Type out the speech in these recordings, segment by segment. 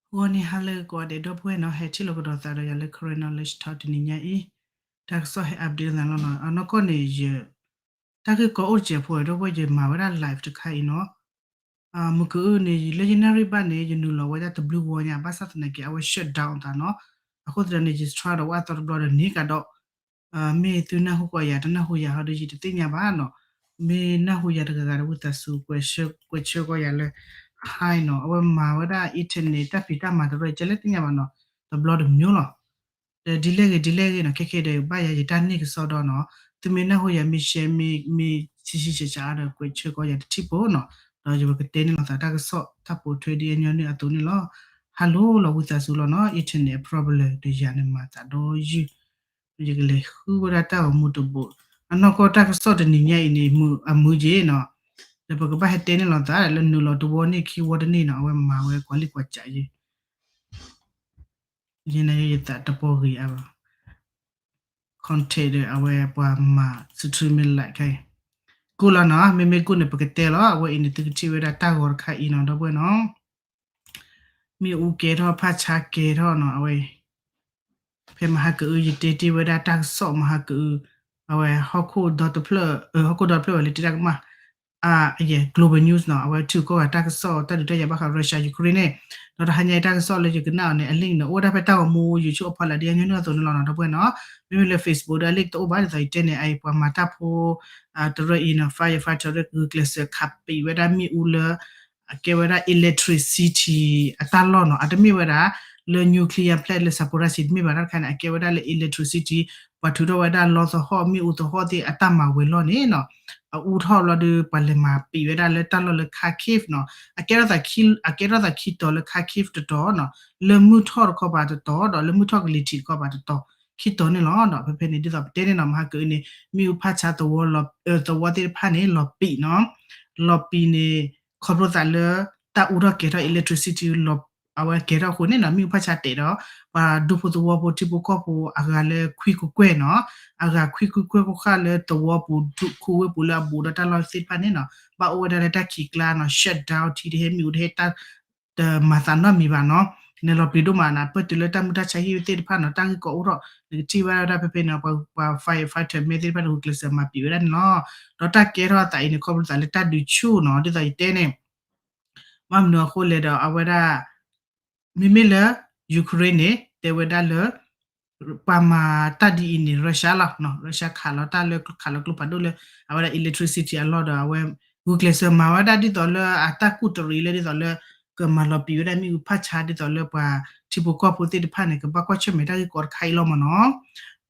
ဂီၤနံၤဟါလၢအဂ့ၤကိးဂၤဒဲး ဒီပုၢ်ဝဲၢ်နီၤ, ဟဲထံၣ်လိာ်ကဒီးသးဒီးယၤလၢ Karen Knowledge Talk တနံၤညါအံၤ, တၢ်ကစီၣ်ဟဲ update သးလီၤနီၤ. အနီၢ်ကီၢ်န့ၣ် ယ တၢ်ဂ့ၢ်ကီအိၣ်တစဲးဖိ ဒီပုၢ်ဝဲၢ် ယမၤဝဲဒၣ် live တခါအံၤနီၤ. မုၢ်ကအုၢ်န့ၣ် လၢယနၣ်ရံၣ်ဘၣ်န့ၣ် ယနုာ်လီၤဝဲဒၣ်တဘျုးဂီၤညါ ဘၣ်ဆၣ်သနာ်က့ အဝဲ shut down သးနီၤ. အဃိသတးန့ၣ် ယ try ဒီးဝဲအသီတဘျီဒီး န့ၢ်ကဒီး မ့ၢ်သုနၢ်ဟူကီးယၤ တနၢ်ဟူယၤဟီဒီး ယတသ့ၣ်ညါဘၣ်နီၤ. မ့ၢ်နၢ်ဟူယၤတဂၤဂၤဒီး ဝံသးစူၤ ကွဲးဆၢကီးယၤလၢ hi နီၤ. အဝဲမၤဝဲဒၣ် internet တၢ်ဖံးတၢ်မၤတရၢ ကဲလဲၣ်သ့ၣ်ညါဘၣ်နီၤ, တဘျီတမျိုးလီၤ. ဒီးဒ်လဲၣ်ဂ့ၤ ဒ်လဲၣ်ဂ့ၤနီၤ, ခဲခဲဒီး ဘၣ်ယၤယတၢ်န့ၢ်ကစီဒီနီၤ, သုမ့ၢ်နၢ်ဟူယၤ မ့ၢ် share မ့ၢ် မ့ၢ်ဆံးဆံးဆးဆးဒီး ကွဲးဆၢကီးယၤတထံၣ်ဖိနီၤ. ဒီးယကတဲန့ၢ်လီၤသးတၢ်ကစီၣ် တၢ်ပိာ်ထွဲဒ်အညီနုၢ်အသိးန့ၣ်လီၤ. Hello လီၤ ဝံသးစူၤလီၤနီၤ, internet problem ဒီးယၤန့ၣ်မၤသးဒီးယုၢ် ယကလဲၤဃုဝဲဒၣ်တၢ်ဂီၤမူတဘိး, အနီၢ်ကီၢ်တၢ်ကစီၣ်တနံၤညါအံၤန့ၣ် မုာ်အမုာ်က့ၤနီၤ, ဒီးပကဘၣ်ဟဲတဲန့ၢ်လီၤသး လၢနုာ်လီၤတဝီန့ၢ်ခံဝီတန့ၢ်နီၤ, အဝဲမၤဝဲကွၢ်လံကွၢ်စးယဲ, ယဲန့ၣ်ယသးတပီၢ်ဂ့ၤအါဘၣ်, contact ဒီးအဝဲပှၤမၤ streaming live ခဲအံၤ, ကိၣ်လီၤနီၤ, မ့မ့ၢ်ကိၣ်န့ၣ် ပကတဲလီၤ, အဝဲအံၤန့ၣ် သုကထံၣ်ဝဲဒၣ်တၢ်ဂီၤတခါအံၤနီၤ ဒီပုၢ်ဝဲၢ်နီၤ. မ့ၣ်အူကဲထီၣ် ဖးဆါကဲထီၣ်နီၤ, အဝဲ ဖဲမဟါကအု ယတဲတ့ၢ်ဝဲဒၣ်တၢ်ကစီၣ်မဟါကအု, အဝဲဟီၣ်ခိၣ်ဒီတဖျၢၣ်, ဟီၣ်ခိၣ်ဒီတဖျၢၣ်ဝဲလၢတ့တၢ်ကမၣ်, အယဲ Global News နီၤ, အဝဲထုးကီၢ်ဂၤတၢ်ကစီၣ် တၢ်ဒုးတၢ်ယၤဘၣ်ဃး Russia Ukraine န့ၣ်, ဒီးတဟါညါအံၤတၢ်ကစီၣ်လၢယကနၣ်အီၤန့ၣ် အ link န့ၣ် အိၣ်ဝဲဒၣ်ဖဲတၢ်ဂီၤမူ YouTube အဖီလာ်ဒ်အညီနုၢ်အသိးန့ၣ်လီၤနီၤ ဒီပုၢ်ဝဲၢ်နီၤ. မ့မ့ၢ်လၢ Facebook ဒီး link တအိၣ်ဘၣ်ဒ်သိးယတဲန့ၣ် အအံၤပှၤမၤတၢ်ဖိ တရၢအံၤနီၤ firefighter ဂုာ်ကျဲးစၢးခးပံာ်ဝဲဒၣ်မ့ၣ်အူလၢ အကဲဝဲဒၣ် electricity အတၢ်လီၢ်နီၤ, အတမ့ၢ်ဝဲဒၣ် လၢ nuclear plant လၢ Zaporizhzhia တမ့ၢ်ဘၣ် တၢ်တခါန့ၣ် အကဲဝဲဒၣ်လၢ electricity ပှၤထုးထီၣ်ဝဲဒၣ်လီသဟီၣ် မ့ၣ်အူသဟီၣ်သ့ၣ်အတၢ်မၤဝဲၤလီၢ်န့ၣ်နီၤ, အအူထီၣ်ဘျီဒီး ပှၤလဲၤမၤပံာ်ဝဲဒၣ်လၢတၢ်လီၢ်လၢ Kharkiv နီၤ, အကဲထီၣ်သး အကဲထီၣ်သးခံတီၤလၢ Kharkiv တတီၤနီၤ, လၢမုၢ်ထီၣ်တခီပၤတတီၤ ဒီးလၢမုၢ်ထီၣ်ကလံၤထံးတခီပၤတတီၤ ခံတီၤန့ၣ်လီၤ. ဖဲဖဲန့ၣ် ဒ်သိးပတဲန့ၣ်နီၤ မဟါကအုန့ၣ် မ့ၣ်အူဖးဆါသဝီ သဝီသ့ၣ်တဖၣ်န့ၣ် လီၤပံာ်နီၤ, လီၤပံာ်န့ၣ် ခီဖျိသးလၢ တၢ်အူထီၣ်ကဲၤထီၣ် electricity အဝဲကဲၤထီၣ်အဃိန့ၣ်နီၤ, မ့ၣ်အူဖးဆါတဲာ်ဒီး ပှၤဒူဖိသဝီဖိထံဖိကီၢ်ဖိအဂၤလၢခွံကကွဲၢ်နီၤ, အဂၤခွံကကွဲၢ်ဖိဃၣ်လၢသဝီပူၤ ဒူခိဝ့ၢ်ပူၤလၢအဘူးဒီးတၢ်လီၢ်သ့ၣ်တဖၣ်န့ၣ်နီၤ, ဘၣ်အိၣ်ဝဲဒၣ်လၢတၢ်ခံးကျါနီၤ shut down ထံတဟဲ မ့ၣ်အူတဟဲ တၢ် တမၤသးနီတမံၤဘၣ်နီၤ, နလီၤပျံၤဒိၣ်မးနၤ ပၢၢ်တုၤလၢတၢ်မုၢ်တၢ်ဆါဟံၣ်သ့ၣ်တဖၣ်နီၤ, တၢ်ဂ့ၢ်ကီအိၣ်ထီၣ် နကထံၣ်ဝဲဒၣ်ဖဲဖဲန့ၣ် ပှၤ firefighter မဲသ့ၣ်တဖၣ်န့ၣ် ဂုာ်ကျဲးစၢးမၤပံာ်ဝဲဒၣ်န့ၣ်လီၤ. ဒီးတၢ်ကဲထီၣ်အသးအံၤန့ၣ် ခီဖျိသးလၢတၢ်ဒုးဆူၣ်နီၤ, ဒ်သိးယတဲန့ၣ် ဘၣ်မနုၤအဃိလဲၣ်ဒီး အဝဲဒၣ် မ့မ့ၢ်လၢ Ukraine န့ၣ် တဲဝဲဒၣ်လၢ ပှၤမၤတၢ်ဒ်အံၤန့ၣ် Russia လီၤ, Russia ခးလီၤတၢ်လၢ ခးလီၤကျိဖးဒိၣ်လၢ အဝဲဒၣ် electricity အလီၢ်ဒီး အဝဲ ဂုာ်ကျဲးစၢးမၤဝဲဒၣ်ဒ်သိးလၢအတၢ်ကူၣ်တရံးလၢဒ်သိးလၢ ကမၤလီၤပံာ်ဝဲဒၣ်မ့ၣ်အူဖးဆါဒ်သိးလၢပှၤထံဖိကီၢ်ဖိသ့ၣ်တဖၣ်န့ၣ် ကဘၣ်ကွၢ်ဆၢၣ်မဲာ်တၢ်ဂ့ၢ်ကီတခါအံၤလီၤမ့ၢ်နီၤ.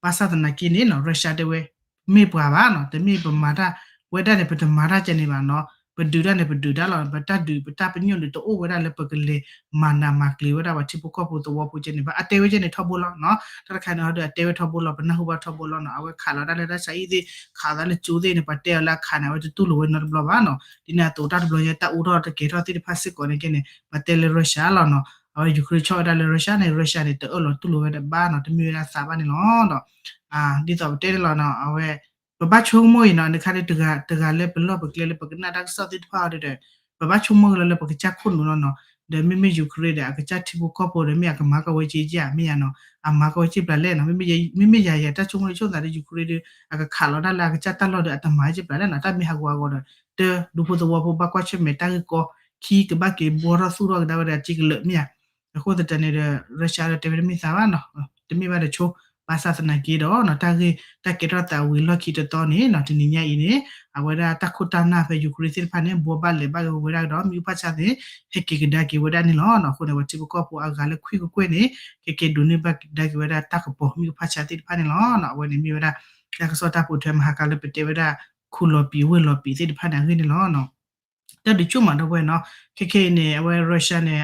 ဘၣ်ဆၣ်သနာ်က့န့ၣ်နီၤ Russia တဲဝဲ မ့ၢ်ပှၤဘၣ်နီၤ, တမ့ၢ်ပမၤတၢ် ဝဲဒၣ်န့ၣ် ပတမၤတၢ်ကဲန့ၣ်ဘၣ်နီၤ, ပဒုးတၢ်န့ၣ် ပဒုးတၢ်လီၤ, ပတၢ်ဒုး ပတၢ်ပညိၣ်န့ၣ် တအိၣ်ဝဲဒၣ်လၢပကလဲၤမၤနးမၤကျံၤဝဲဒၣ်ပှၤထံဖိကီၢ်ဖိသဝီဖိကဲန့ၣ်ဘၣ်, အတဲဝဲကဲန့ၣ်ထီဘိလီၤနီၤ, တၢ်တခါန့ၣ်ဒီး အတဲဝဲထီဘိလီၤ, ပနၢ်ဟူဘၣ်ထီဘိလီၤနီၤ, အဝဲခးလီၤတၢ်လၢတၢ်ဆါဟံၣ်သ့ၣ် ခးသးလၢကၠိသ့ၣ်န့ၣ် ပှၤတဲအီၤလၢအခးန့ၣ် အဝဲတတူၢ်လိာ်ဝဲနီတဘျီဘၣ်နီၤ, ဒ်န့ၣ်အသိးတၢ်တဘျီညါတၢ်အူထီၣ်တကဲထီၣ်သ့ၣ်တဖၣ်စ့ၢ်ကီးန့ၣ်ကဲန့ၣ် ပှၤတဲလၢ Russia လီၤနီၤ, အဝဲ Ukraine ဆီၣ်ဝဲဒၣ်လၢ Russia န့ၣ် Russia န့ၣ် တအၢၣ်လီၤတူၢ်လိာ်ဝဲဒၣ်ဘၣ်နီၤ, တမ့ၢ်ဝဲဒၣ်သးဘၣ်န့ၣ်လီၤဒီး ဒ်သိးပတဲန့ၣ်လီၤနီၤ, အဝဲ ပဘၣ်ဆိကမိၣ်အံၤနီၤ, နခါဒ်တဂၤ တဂၤလၢပလီၢ်ပကျဲလၢပကနၣ်တၢ်ကစီၣ်သ့ၣ်တဖၣ်အီၤဒီး ပဘၣ်ဆိကမိၣ်ကလီလၢပကစၢ်ခိၣ်နူာ်လီၤနီၤ, ဒီးမ့မ့ၢ် Ukraine ဒီး အကစၢ်ထံဖိကီၢ်ဖိဒီး မ့ၢ်အကမၤကဝဲက့ၤဧါ, မ့ၢ်ယၤနီၤ, အမၤကဝဲက့ၤပျၢ်လဲၣ်နီၤ, မ့မ့ၢ်ယၤယၤတၢ်ဆိကမိၣ်ဆိကမိၣ်သးဒီး Ukraine ဒီး အကခးလီၤတၢ်လၢအကစၢ်တၢ်လီၢ်ဒီး အတမၤက့ၤပျၢ်လဲၣ်နီၤ, တၢ်မ့ၢ်ဟးဂူာ်ဟးဂီၤဒီး တၢ်ဒူဖိသဝီဖိဘၣ်ကွၢ်ဆၢၣ်မဲာ်တၢ်ဂ့ၢ်ကီ, ခံကဘၣ်က့ၤဘှီထီၣ်သူၣ်ထီၣ်ကဒါဝဲဒၣ်က့ၤကလၢာ်မ့ၢ်ဧါ အဃိသတးန့ၣ်ဒီး Russia ဒီးတဲဝဲတမ့ၢ်သးဘၣ်နီၤ, တမ့ၢ်ဘၣ်တဆိ, ဘၣ်ဆၣ်သနာ်က့ဒီးနီၤ တၢ်ဂ့ၢ်တၢ်ကဲထီၣ်သးဝံၤလီၢ်ခံတသီန့ၣ်နီၤ တနံၤညါအံၤန့ၣ် အဝဲဒၣ်တၢ်ခိၣ်တၢ်နၢ်ဖဲ Ukraine သ့ၣ်တဖၣ်န့ၣ် ဘှီဘၣ်လဲၤဘၣ်က့ၤဝဲဒၣ်ဒီး မ့ၣ်အူဖးဆါသ့ၣ် ဟဲက့ၤကဒါက့ၤဝဲဒၣ်န့ၣ်လီၤ. အဃိန့ၣ် ပှၤထံဖိကီၢ်ဖိအဂၤလၢခွံကကွဲၢ်န့ၣ် ကက့ၤဒိးန့ၢ်ဘၣ်ကဒါက့ၤဝဲဒၣ်တၢ်ကပီၤ မ့ၣ်အူဖးဆါသ့ၣ်တဖၣ်န့ၣ်လီၤ. အဝဲန့ၣ်မ့ၢ်ဝဲဒၣ် တၢ်ကစီၣ်တၢ်ပိာ်ထွဲမဟါခါလၢပတဲဝဲဒၣ် ခူၣ်လီၤပံာ်ဝ့ၢ်လီၤပံာ်သ့ၣ်တဖၣ်န့ၣ်အဂ့ၢ်န့ၣ်လီၤ. တၢ်ဒုးကၠိၣ်မးဒီပုၢ်ဝဲၢ်နီၤ, ခဲခဲအံၤန့ၣ် အဝဲ Russia န့ၣ်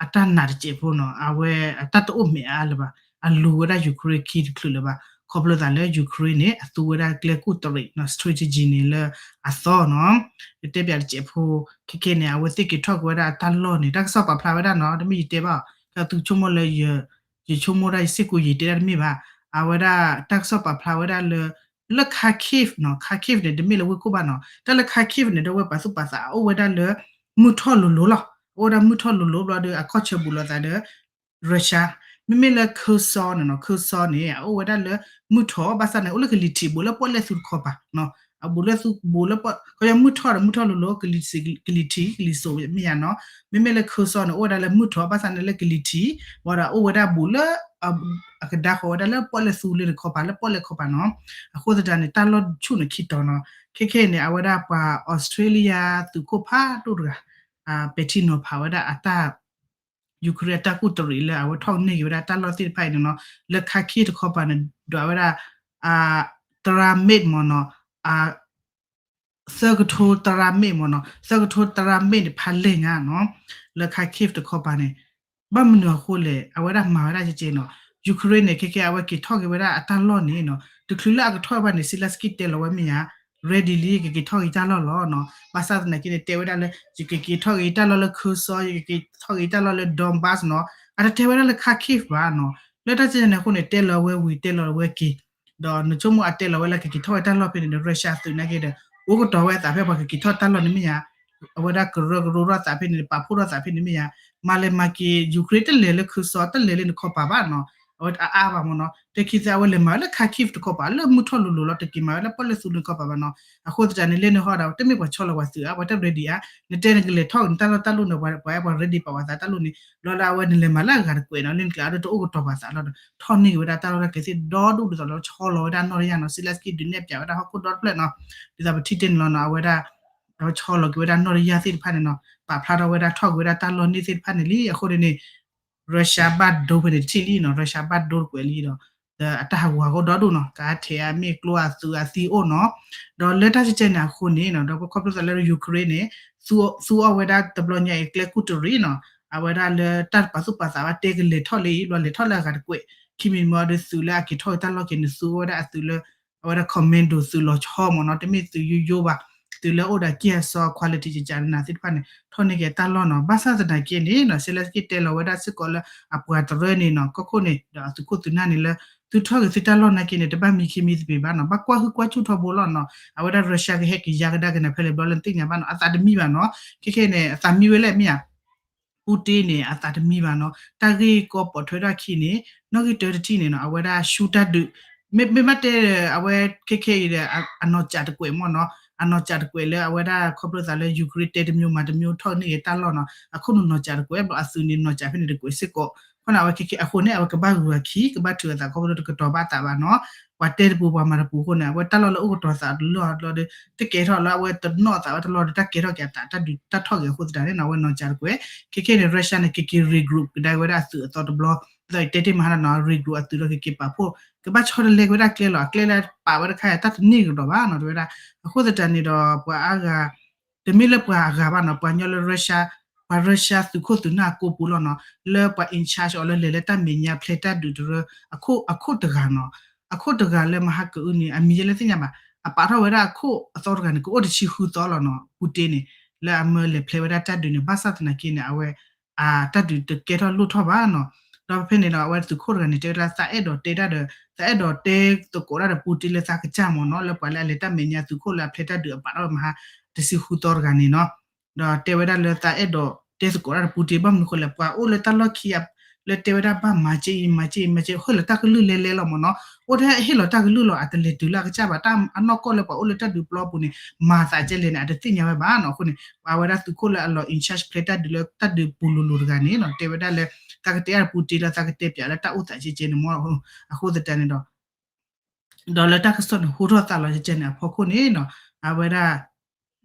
အတၢ်နာ်တစဲးဖိနီၤ အဝဲအတၢ်တအိၣ်မဲာ်အါလၢၤဘၣ်, အလူၤဝဲဒၣ် Ukraine ခံတချုးလၢၤဘၣ်, ခီဖျိသးလၢ Ukraine န့ၣ် အသူဝဲဒၣ်ကျဲကူၣ်တရံးနီၤ strategy န့ၣ်လၢအသီနီၤ, ယတဲပၠးတစဲးဖိ, ခဲခဲန့ၣ် အဝဲသ့ၣ်က့ၤထီၣ်က့ၤဝဲဒၣ်အတၢ်လီၢ်န့ၣ် တၢ်ကစီၣ်ပာ်ဖျါဝဲဒၣ်နီၤ တမ့ၢ်ယတဲဘၣ်, ကသုဆိကမိၣ်လၢ ယဆိကမိၣ်ဒၣ်ယစ့ၢ်ကီးယတဲဒၣ်တမ့ၢ်ဘၣ်, အဝဲဒၣ်တၢ်ကစီၣ်ပာ်ဖျါဝဲဒၣ်လၢ လၢ Kharkiv နီၤ Kharkiv န့ၣ် တမ့ၢ်လၢဝ့ၢ်ခိၣ်ဘၣ်နီၤ, တၢ်လၢ Kharkiv န့ၣ် ဒီပုၢ်ဝဲၢ်ပာ်သူၣ်ပာ်သးအအိၣ်ဝဲဒၣ်လၢ မုၢ်ထီၣ်လိၤလိၤလီၤ. အိၣ်ဝဲဒၣ်မုၢ်ထီၣ်လိၤလိၤဘျီဒီး အခီၣ်ဆၢဘူးလိာ်သးဒီး Russia, မ့မ့ၢ်လၢ Kherson န့ၣ်နီၤ, Kherson န့ၣ် အအိၣ်ဝဲဒၣ်လၢမုၢ်ထီၣ် ဘၣ်ဆၣ်န့ၣ် အိၣ်လၢကလံၤထံး ဘူးလၢပီၣ်လဲၣ်သူတခီပၤ, အဘူးလၢသူဘူးလၢပီၣ် ခီမုၢ်ထီၣ်ဒီးမုၢ်ထီၣ်လိၤလိၤ ကလံၤထံး ကလံၤစိးမ့ၢ်ယါနီၤ, မ့မ့ၢ်လၢ Kherson န့ၣ် အိၣ်ဝဲဒၣ်လၢမုၢ်ထီၣ် ဘၣ်ဆၣ်န့ၣ်လၢကလံၤထံး ဝံၤဒီးအိၣ်ဝဲဒၣ်ဘူးလၢ အကဒါဃီၤဝဲဒၣ်လၢပီၣ်လဲၣ်သူလၢတခီပၤ လၢပီၣ်လဲၣ်ခီပၤနီၤ, အဃိသတးန့ၣ် တၢ်လီၢ်ဆူၣ်န့ၣ်ခံတီၤနီၤ, ခဲခဲအံၤန့ၣ် အဝဲဒၣ်ပှၤ Australia သုးခိၣ်ဖးဒိၣ်တဂၤ ပဲာ်ထံနီၤဖးဝဲဒၣ်အတၢ် Ukraine အတၢ်ကူၣ်တရံးလၢအဝဲထီၣ်န့ၢ်က့ၤဝဲဒၣ်တၢ်လီၢ်သ့ၣ်တဖၣ်အံၤန့ၣ်နီၤ, လၢ Kharkiv တခီပၤန့ၣ် ဒွးဝဲဒၣ် သရၣ်မ့ၣ်မ့ၢ်နီၤ, သၢကထိသရၣ်မ့ၣ်မ့ၢ်နီၤ, သၢကထိသရၣ်မ့ၣ်န့ၣ် ဖးလဲၢ်ညါနီၤ, လၢ Kharkiv တခီပၤန့ၣ် ဘၣ်မနုၤအဃိလဲၣ် အဝဲဒၣ်မၤဝဲဒၣ်ကကဲနီၤ, Ukraine န့ၣ် ခဲခဲအဝဲက့ၤထီၣ်က့ၤဝဲဒၣ်အတၢ်လီၢ်န့ၣ်နီၤ, တချုးလၢအကထီၣ်ဘၣ်န့ၣ် Zelenskyy တဲလီၤဝဲမ့ၢ်ယါ ready လံ ကက့ၤထီၣ်က့ၤတၢ်လီၢ်လီၤနီၤ, ဘၣ်ဆၣ်သနာ်က့န့ၣ် တဲဝဲဒၣ်လၢ ယကက့ၤထီၣ်က့ၤတၢ်လီၢ်လၢ Kherson, ယကက့ၤထီၣ်က့ၤတၢ်လီၢ်လၢ Donbas နီၤ, အတတဲဝဲဒၣ်လၢ Kharkiv ဘၣ်နီၤ, လၢတၢ်ကဲန့ၣ်အဃိန့ၣ် တဲလီၤဝဲဝံၤ တဲလီၤဝဲက့ၤ ဒီးနဆိကမိၣ်အတဲလီၤဝဲလၢကက့ၤထီၣ်ဝဲတၢ်လီၢ်ဖဲန့ၣ်ဒီး Russia သုးနာ်က့ဒီး အိၣ်ကတီၤဝဲအသးဖဲပှၤကက့ၤထီၣ်တၢ်လီၢ်န့ၣ်မ့ၢ်ယါ, အဝဲဒၣ်ကရၢကရိထီၣ်သးဖဲန့ၣ် ပာ်ဖှိၣ်ထီၣ်သးဖဲန့ၣ်မ့ၢ်ယါ, မၤလဲၤမၤက့ၤ Ukraine တလဲၤလၢ Kherson တလဲၤလၢနခီပၤဘၣ်နီၤ, အဝဲအါအါဘၣ်မ့ၢ်နီၤ, တဲခံသၢအဝဲလဲၤမၤဝဲလၢ Kharkiv တခီပၤ လၢမုၢ်ထီၣ်လိၤလိၤလီၤ တက့ၤမၤဝဲလၢပီၣ်လဲၣ်သူလၢနခီပၤဘၣ်နီၤ, အဃိသတးန့ၣ် လၢနဟီဒီး တမ့ၢ်ပှၤဆီလီၤပှၤသုးဧါ ပှၤတ ready ဧါ, နတဲနကလဲၤထီၣ်နတၢ်လီၢ်တၢ်လီၢ်န့ၣ် ပှၤပှၤပှၤ ready ပာ်ဝဲသးတၢ်လီၢ်န့ၣ် လီၤလၢအဝဲနလဲၤမၤလၢအဂၤတကွဲးနီၤ, လၢနကျါဒီးတအိၣ်ကတီၤပှၤသးလီၤဒီး ထီၣ်န့ၢ်က့ၤဝဲဒၣ်တၢ်လီၢ်တၢ်ကျဲသ့ၣ်ဒီဒူၣ်ဒ်သိးလၢဆီလီၤဝဲဒၣ်နီၣ်တယၢ်နီၤ, Zelenskyy ဒုးနဲၣ်ပၠးဝဲဒၣ်ဟီၣ်ခိၣ်ဒီတဖျၢၣ်နီၤ, ဒ်သိးပထံၣ်တ့ၢ်န့ၣ်လီၤနီၤ, အဝဲဒၣ် အဝဲဆီလီၤက့ၤဝဲဒၣ်နီၣ်တယၢ်သ့ၣ်တဖၣ်န့ၣ်နီၤ, ပာ်ဖျါထီၣ်ဝဲဒၣ်ထီၣ်က့ၤဝဲဒၣ်တၢ်လီၢ်န့ၣ်သ့ၣ်တဖၣ်န့ၣ်လံ, အဃိန့ၣ်န့ၣ် Russia ဘၣ်ဒိဖဲန့ၣ်တထံၣ်လံနီၤ, Russia ဘၣ်ဒိတကွဲးလံဒီး ဒီးအတၢ်ဟးဂူာ်ဟးဂီၤဒီဒူၣ်နီၤ, ကဟးထဲးအမ့ၢ်ကျိအသုးအသံအိၣ်နီၤ, ဒီးလၢတၢ်ကဲန့ၣ်အဃိန့ၣ်နီၤ, ဒီးပခီဖျိသးလၢ Ukraine န့ၣ် သူအီၣ်ဝဲဒၣ်တဘျီညါအံၤကျဲကူၣ်တရံးနီၤ, အဝဲဒၣ်လၢတၢ်ပာ်သူၣ်ပာ်သးဘၣ်တဲကလဲၤထီၣ်လၢအံၤ ဘျီလဲၤထီၣ်လၢအဂၤတကွဲး, ခံမံၤမ့ၢ်ဒီးသုးလၢအက့ၤထီၣ်က့ၤတၢ်လီၢ်က့ၤန့ၣ် သူအီၣ်ဝဲဒၣ်အသုးလၢ အဝဲဒၣ် commando သုးလီၤဆီမ့ၢ်နီၤ, တမ့ၢ်သုးယိယိဘၣ်, သုးလၢအိၣ်ဒီးကံၢ်အစီ quality ကကနၤသ့ၣ်တဖၣ်န့ၣ် ထီၣ်န့ၢ်က့ၤတၢ်လီၢ်နီၤ, ဘၣ်ဆၣ်သနာ်က့န့ၣ်နီၤ, Zelenskyy တဲလီၤဝဲဒၣ်စ့ၢ်ကီးလၢအပှၤတရၢန့ၣ်နီၤ, ကီၢ်ခိၣ်န့ၣ် ဒီးအသုးခိၣ်သုးနၢ်န့ၣ်လၢ သုထီၣ်က့ၤသုတၢ်လီၢ်နာ်က့န့ၣ် တဘၣ်မံခံမံသပ့ၤဘၣ်နီၤ, ဘၣ်ကွၢ်ဟုၣ်ကွၢ်ဆူၣ်ထီဘိလီၤနီၤ, အဝဲဒၣ် Russia ကဟဲက့ၤယါကဒါက့ၤနၤဖဲလဲၣ်ဘျီလၢနသ့ၣ်ညါဘၣ်နီၤ, အသးတမံဘၣ်နီၤ, ခဲခဲန့ၣ် အသးမံဝဲလဲၣ်မ့ၢ်ဧါ Putin န့ၣ် အသးတမံဘၣ်နီၤ, တၢ်ဂ့ၢ်ကီပိာ်ထွဲထီၣ်အခံန့ၣ် နီၣ်ဂံၢ်တၢတထံၣ်န့ၣ်နီၤ, အဝဲဒၣ်ဆူတၢ်ဒုး, မ့မ့ၢ်ဘၣ်တဲ အဝဲခဲခဲအံၤဒီး အနီၢ်စၢ်တကွဲးမ့ၢ်နီၤ, အနီၢ်စၢ်တကွဲးလၢအဝဲဒၣ်ခီဖျိသးလၢ Ukraine တဲတမျိုးမၤတမျိုးထီၣ်န့ၢ်က့ၤတၢ်လီၢ်နီၤ, အခိၣ်နူာ်နီၢ်စၢ်တကွဲး ဘျီအသုးန့ၣ်နီၢ်စၢ်ဖဲန့ၣ်တကွဲးစ့ၢ်ကီး, ခီန့ၣ်အဝဲခဲခဲအဃိန့ၣ် အဝဲကဘၣ်ဂုၤအခံ ကဘၣ်ထုးအသးခီဖျိတကတီၤဘၣ်အသးဘၣ်နီၤ, ပှၤတဲတပူၤပှၤမၤတပူၤအဃိန့ၣ် အဝဲတၢ်လီၢ်လၢအိၣ်ကတီၤသးတလီၢ်လီၤဒီး တကဲထီၣ်လၢအဝဲတနီၣ်သးဝဲတလီၢ်ဒီး တၢ်ကဲထီၣ်က့ၤအသး တၢ်ဒုးတၢ်ထီၣ်က့ၤအဃိသတးန့ၣ်နီၤ, အဝဲနီၢ်စၢ်တကွဲး, ခဲခဲန့ၣ် Russia န့ၣ် ကက့ၤ regroup ကဒါက့ၤဝဲဒၣ်အသုးအသီတဘျီ, ဒီးတဲတ့ၢ်မဟါနီၤ regroup အသုးဒီးကက့ၤပာ်ဖှိၣ်, ကဘၣ်ဆီတလဲက့ၤဝဲဒၣ်ကျဲလီၤ, အကျဲလၢပာ်ဝဲတခါအံၤ တၢ်တန့ၢ်ကဒီးဘၣ်နီၤ တဲဝဲဒၣ်, အဃိသတးန့ၣ်ဒီး ပှၤအါဂၤ တမ့ၢ်လၢပှၤအဂၤဘၣ်နီၤ, ပှၤညီလၢ Russia, ပှၤ Russia သုးခိၣ်သုးနၢ်အကိပူၤလီၤနီၤ, လၢပှၤ in charge အီၤလၢလဲၤလၢတၢ်မဲာ်ညါဖျဲးတၢ်ဒုးတရၢ အခိၣ် အခိၣ်တဂၤနီၤ, အခိၣ်တဂၤလၢမဟါကအုန့ၣ် အမံၤယဲလၢသ့ၣ်ညါဘၣ်, အပာ်ထီၣ်ဝဲဒၣ်အခိၣ်အသီတဂၤန့ၣ် ကအိၣ်တဆံဃုသီလီၤနီၤ, Putin န့ၣ်, လၢအမၢလဲၤဖျဲးဝဲဒၣ်တၢ်ဒုးန့ၣ် ဘၣ်ဆၣ်သနာ်က့န့ၣ် အဝဲ အတၢ်ဒုးတကဲထီၣ်လိၣ်ထီၣ်ဘၣ်နီၤ, ဒီးဖဲန့ၣ်ဒီး အဝဲသုးခိၣ်တဂၤန့ၣ် တဲဝဲဒၣ်သးအဲၣ်ဒိးတဲဒၣ်ဒီး သးအဲၣ်ဒိးတဲသကိးဒၣ်ဒီး Putin လၢသးကစၢ်မ့ၢ်နီၤ, လၢပှၤလၢအလဲၤတၢ်မဲာ်ညါသုးခိၣ်လၢအဖျဲးတၢ်ဒုးအပာ်ထီၣ်မဟါ တဆံဃုသီတဂၤန့ၣ်နီၤ, ဒီးတဲဝဲဒၣ်လၢသးအဲၣ်ဒိးတဲသကိးဒၣ်ဒီး Putin ဘၣ်မနုၤဃိလဲၣ် ပှၤအိၣ်လၢတၢ်လီၢ်ခံ လၢတဲဝဲဒၣ်ဘၣ်မၤက့အံၤ မၤက့အံၤ မၤက့ ဟ့ၣ်လီၤတၢ်ကလုၢ်လဲလဲလီၤမ့ၢ်နီၤ, အိၣ်ထဲဟ့ၣ်လီၤတၢ်ကလုၢ်လီၤ အတလဲၤတုၤလၢအကစၢ်ဘၣ်, တၢ်အနီၢ်ကီၢ်လၢပှၤအိၣ်လၢတၢ်ဒုးပျီပူၤန့ၣ် မၤသးကဲလဲၣ်န့ၣ် အတသ့ၣ်ညါဝဲဘၣ်နီၤ, အဃိန့ၣ် အဝဲဒၣ်သုးခိၣ်လၢအလီၤ in charge ဖျဲးတၢ်ဒုးလၢတၢ်ဒုးပူၤလိၤလိၤတဂၤန့ၣ်နီၤ တဲဝဲဒၣ်လၢ သးကတဲအါ Putin လၢသးကတဲပၠးလၢတၢ်အိၣ်သးကဲကဲန့ၣ်မ့ၢ် အဃိသတးန့ၣ်ဒီး ဒီးလၢတၢ်ကစီၣ်န့ၣ်ဟူထီၣ်သးလီၤကဲကဲန့ၣ်အဖီခိၣ်န့ၣ်နီၤ အဝဲဒၣ်